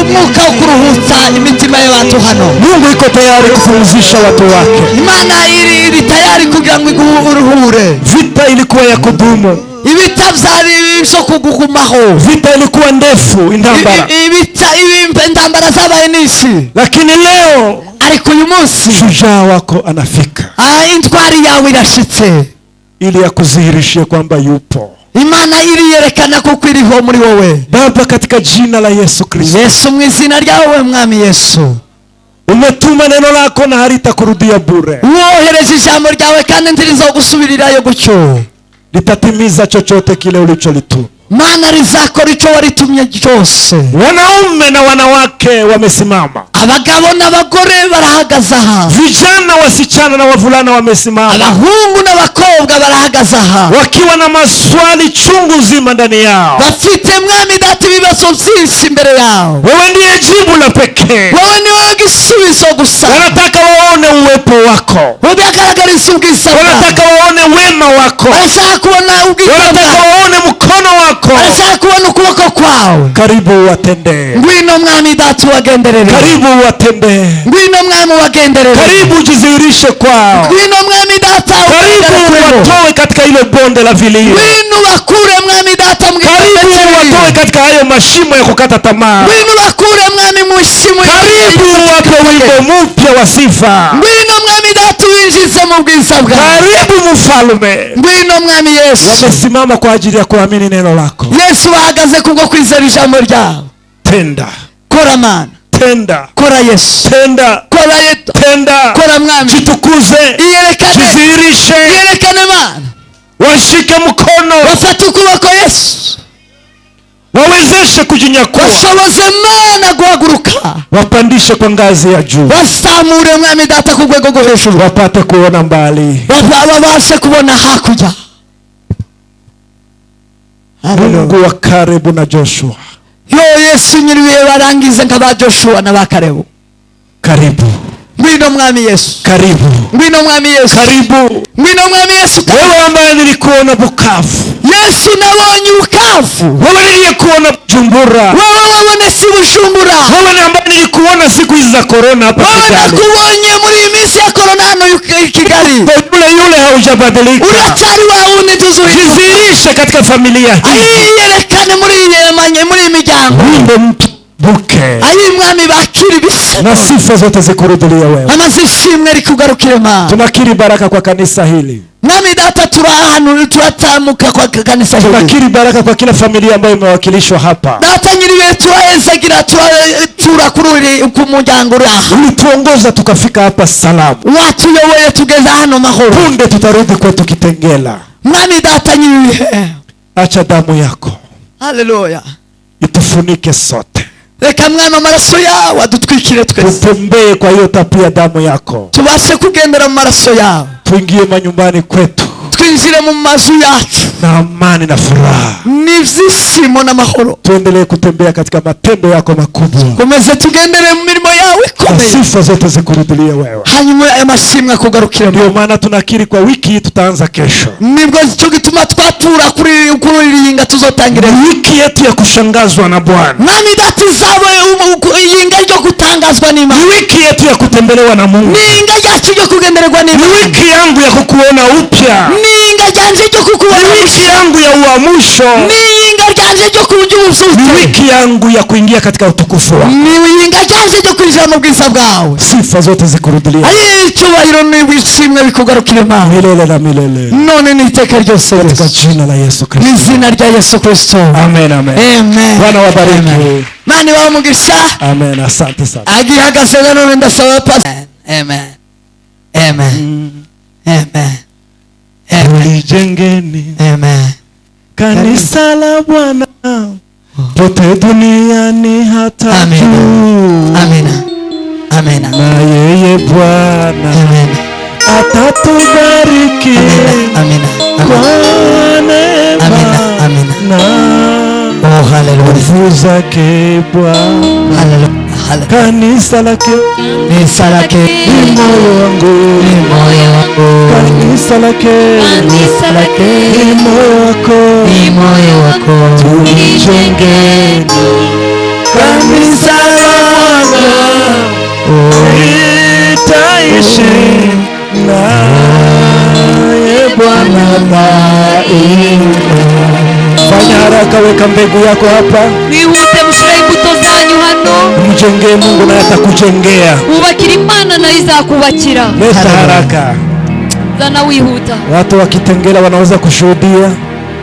umwuka wo kuruhutsa imitima y'abantu hano. Mungu iko tayari kupumzisha watu wake. Imana iri tayari kugira ngo iguruhure. Vita ilikuwa ya kudumu. Ibita byari ibyo kugumaho. Vita ilikuwa ndefu, intambara. Ibita intambara zabaye nyinshi. Lakini leo ariko uyu munsi shujaa wako anafika. Intwari yawe irashitse ili akudhihirishie kwamba yupo. Imana iriyerekana kuko iriho muri wowe. Baba, katika jina la Yesu Kristo. Yesu mu izina ryawe mwami Yesu. Umetuma neno lako na halitakurudia bure. Wohereje ijambo ryawe kandi ntirizo gutyo. Litatimiza chochote kile ulicholituma. Mana rizakora ico waritumye cyose. Wanaume na wanawake wamesimama. Abagabo n'abagore barahagaze aha. Vijana, wasichana na wavulana wamesimama. Abahungu n'abakobwa barahagaze aha. Wakiwa na maswali chungu zima ndani yao. Bafite mwami data ibibazo byinshi imbere yao. Wewe ndiye jibu la pekee. Wewe niwe gisubizo gusa. Wanataka waone uwepo wako. Ubigaragariza ubwiza bwawe. Wanataka waone wema wako. Barashaka kubona ubwiza bwawe. Wanataka waone mkono wako. Barashaka kubona ukuboko kwawe. Karibu watendee. Ngwino mwami data uwagenderere. Karibu watendee. Ngwino mwami uwagenderere. Karibu ujidhihirishe kwao. Ngwino mwami data. Karibu watoe katika ile bonde la vilio. Ngwino bakure mwami data. Karibu watoe katika hayo mashimo ya kukata tamaa. Ngwino bakure mwami mu shimo. Karibu wape wimbo mpya wa sifa. Ngwino mwami data uwinjize mu bwiza bwawe. Karibu mfalme. Ngwino mwami Yesu. Wamesimama kwa ajili ya kuamini neno lako. Yesu ahagaze kubwo kwizera ijambo ryawe. Tenda. Kora mana. Tenda. Kora Yesu. Tenda. Kora Yesu. Tenda. Kora mwami. Jitukuze. Iyerekane. Jidhihirishe. Iyerekane mana. Washike mkono. Wafate ukuboko Yesu. Wawezeshe kujinyakua. Washoboze mana guhaguruka. Wapandishe kwa ngazi ya juu. Wasamure mwami data ku rwego rwo hejuru. Wapate kuona mbali. Babashe kubona hakurya. Mungu wa Kalebu na Joshua. Yo Yesu nyiriwe barangize nka ba Joshua na ba Kalebu. Karibu. Ngwino mwami Yesu. Karibu. Ngwino mwami Yesu. Karibu. Ngwino mwami Yesu. Wewe ambaye nilikuona Bukavu. Yesu nabonye Bukavu. Wewe niliyekuona Bujumbura. Wewe wabonetse Bujumbura. Wewe ambaye nilikuona siku hizi za corona hapa Kigali. Wewe nakubonye muri iyi minsi ya corona hano Kigali. Yule yule haujabadilika. Uracyari wa wundi tuzuhindura. Jidhihirishe katika familia hii. Iyerekane muri iyi muri imiryango. Wimbo buke. Ayi mwami bakiri bisa. Na sifa zote zikurudilie wewe. Amazishimwe rikugarukire ma. Tunakiri baraka kwa kanisa hili. Mwami data turahanu turatamuka kwa kanisa hili. Tunakiri baraka kwa kila familia ambayo imewakilishwa hapa. Data nyiriwe turahezagira turakururi ku muryango uraha. Ulituongoza tukafika hapa salama. Watuyoboye tugeza hano mahoro. Punde tutarudi kwetu Kitengela. Mwami data nyiriwe. Acha damu yako. Haleluya. Itufunike sote. Reka mwami amaraso yawe adutwikire twese. Tutembee kwa hiyo tapia damu yako. Tubashe kugendera mu maraso yawe. Tuingie manyumbani kwetu. Twinjire mu mazu yacu. Na amani na furaha. N'ibyishimo n'amahoro. Tuendelee kutembea katika matendo yako makubwa. Komeze tugendere mu mirimo yawe ikomeye. Sifa zote zikurudilie wewe. Hanyuma amashimwe akugarukire. Ndio maana tunakiri kwa wiki hii tutaanza kesho. Nibwo cyo gituma twatura kuri iyinga tuzotangira. Wiki yetu ya kushangazwa na Bwana. Mwami data izabo iyinga ryo gutangazwa n'Imana. Wiki yetu ya kutembelewa na Mungu. Ni iyinga ryacu ryo kugendererwa n'Imana. Ni wiki yangu ya kukuona upya. Ni iyinga ryanje ryo kukuona. Ni wiki yangu ya uamsho. Ni iyinga ryanje ryo kuburyo ububyutse. Ni wiki yangu ya kuingia katika utukufu wako. Ni iyinga ryanje ryo kwinjira mu bwiza bwawe. Sifa zote zikurudilie. Ayi icyubahiro n'ishimwe bikugarukire Mana. Milele na milele. None n'iteka ryose katika jina la Yesu Kristo. Mu izina rya Yesu Kristo. Amen, amen. Amen. Bwana wabariki. Mana ibahe umugisha. Amen, asante sana. Agihagaze none ndasaba pastor. Amen. Amen. Amen. Tulijengeni. Amen. Kanisa la Bwana pote duniani hata juu. Amina. Amina. Na yeye Bwana Amen. atatubariki. Amina. Kwa neema. Amina. Amina. Na Oh, hallelujah. nguvu zake Bwana. Hallelujah. Kanisa lake, Kanisa lake ni moyo wangu, ni moyo wangu. Kanisa lake, Kanisa lake ni moyo wako, ni moyo wako. Tulijengeni kanisa la Bwana, litaishi naye Bwana daima. Fanya haraka, weka mbegu yako hapa. Mwihute mushire imbuto zanyu hano. Mjengee Mungu naye atakujengea. Wubakira Imana nayo izakubakira. Leta haraka. Zana wihuta. Watu wa Kitengela wanaweza kushuhudia.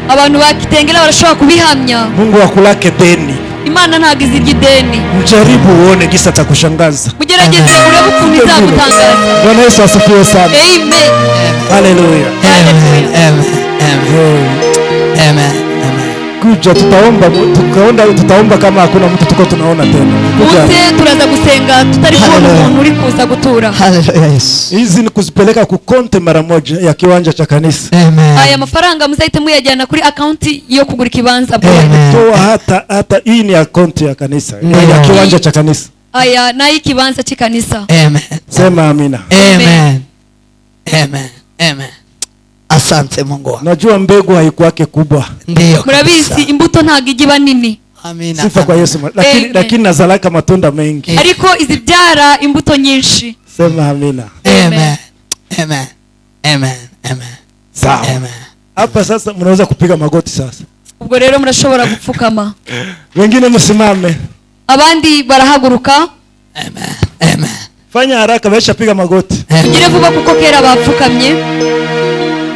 Abantu ba Kitengela barashobora kubihamya. Mungu akulake deni. Imana ntabwo izirya ideni. Mjaribu uone gisa atakushangaza. Mugerageze urebe ukuntu izagutangaza. Bwana Yesu asifiwe sana. Amen. Haleluya. Amen. Amen. Amen. Amen. Amen. Kuja tutaomba, tukaona tutaomba kama hakuna mtu tuko tunaona tena. Kuja. Muze turaza gusenga tutari kubona umuntu uri kuza gutura. Haleluya Yesu. Hizi ni kuzipeleka ku konti mara moja ya kiwanja cha kanisa. Amen. Aya mafaranga muzahite muyajyana kuri account yo kugura ikibanza. Amen. Toa hata hii ni account ya kanisa. Ya kiwanja cha kanisa. Aya na hii kibanza cha kanisa. Amen. Sema amina. Amen. Amen. Amen. Asante Mungu wangu. Najua mbegu haikuwake kubwa. Ndiyo. Murabizi imbuto ntago igiba nini. Amina. Sifa kwa Yesu. Lakini nazalaka matunda mengi. Ariko izibyara imbuto nyinshi. Sema amina. Amen. Amen. Amen. Amen. Sawa. Amen. Hapa sasa mnaweza kupiga magoti sasa. Ubwo rero murashobora gupfukama. Wengine msimame. Abandi barahaguruka. Amen. Amen. Fanya haraka baisha piga magoti. Tugire vuba kuko kera bapfukamye.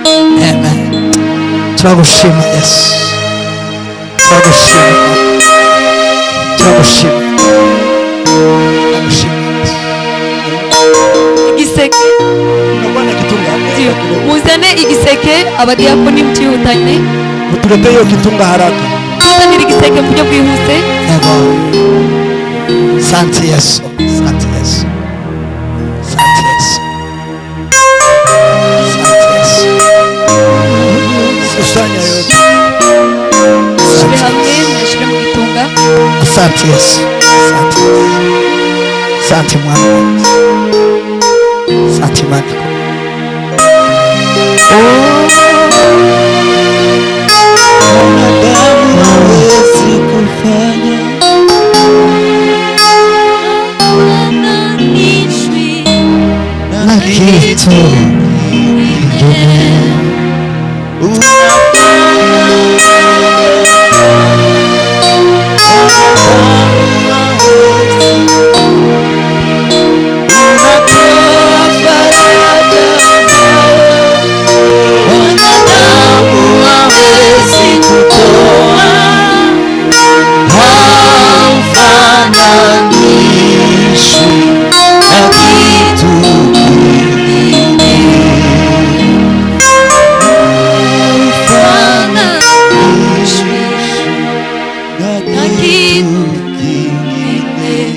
Amen. Turagushima Yesu. Turagushima. Turagushima. Turagushima. Igiseke. Bwana kitunga. Muzane igiseke abadiakoni mtihutane. Mutuletee hiyo kitunga haraka. Muzanire igiseke mu buryo bwihuse. Yego. Asante Yesu. Asante Yesu. Asante Yesu. Asante Yesu. Kusanya yote. Hamwe mwashire mu gitunga. Asante Yesu. Asante Yesu. Asante Mwana. Asante Mwana. Mwanadamu hawezi kufanya na kitu kingine. Mwanadamu hawezi kutoa, haufananishwi na kitu kingine. Haufananishwi na kitu kingine.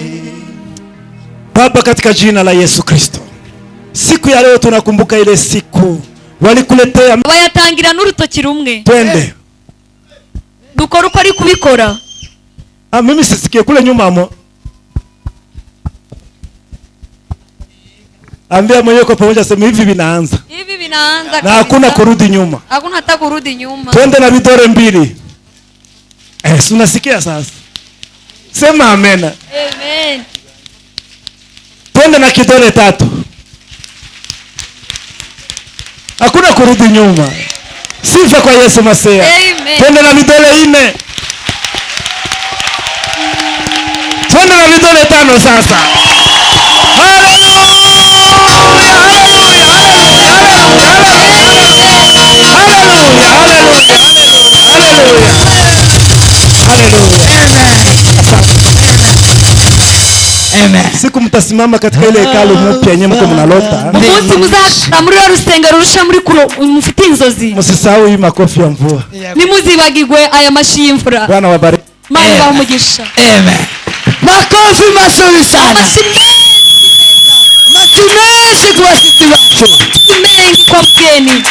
Baba, katika jina la Yesu Kristo, siku ya leo tunakumbuka ile siku walikuletea. Bayatangira n'urutoki rumwe. Twende. Dukora uko ari kubikora. Mimi sisikie kule nyuma mo. Ambia mwenyewe kwa pamoja, sema hivi vinaanza. Hivi vinaanza. Na hakuna kurudi nyuma. Hakuna hata kurudi nyuma. Twende na vidole mbili. Si unasikia sasa? Sema amena. Amen. Twende na kidole tatu. Hakuna kurudi nyuma. Sifa kwa Yesu Masia. Amen. Twende na vidole 4. Twende na vidole 5 sasa. Haleluya! Haleluya! Haleluya! Haleluya! Haleluya! Amen. Siku mtasimama katika ile hekalu mpya yenye mko mnalota. Umunsi muzakora muri rusengero rusha muri kuro mufite inzozi. Msisahau hii makofi ya mvua. Nimuzibagirwe aya mashi y'imvura. Bwana wabariki. Mana ibahe umugisha. Amen. Makofi mazuri sana. Mashi mengi kwa sisi watu. Mengi kwa mgeni.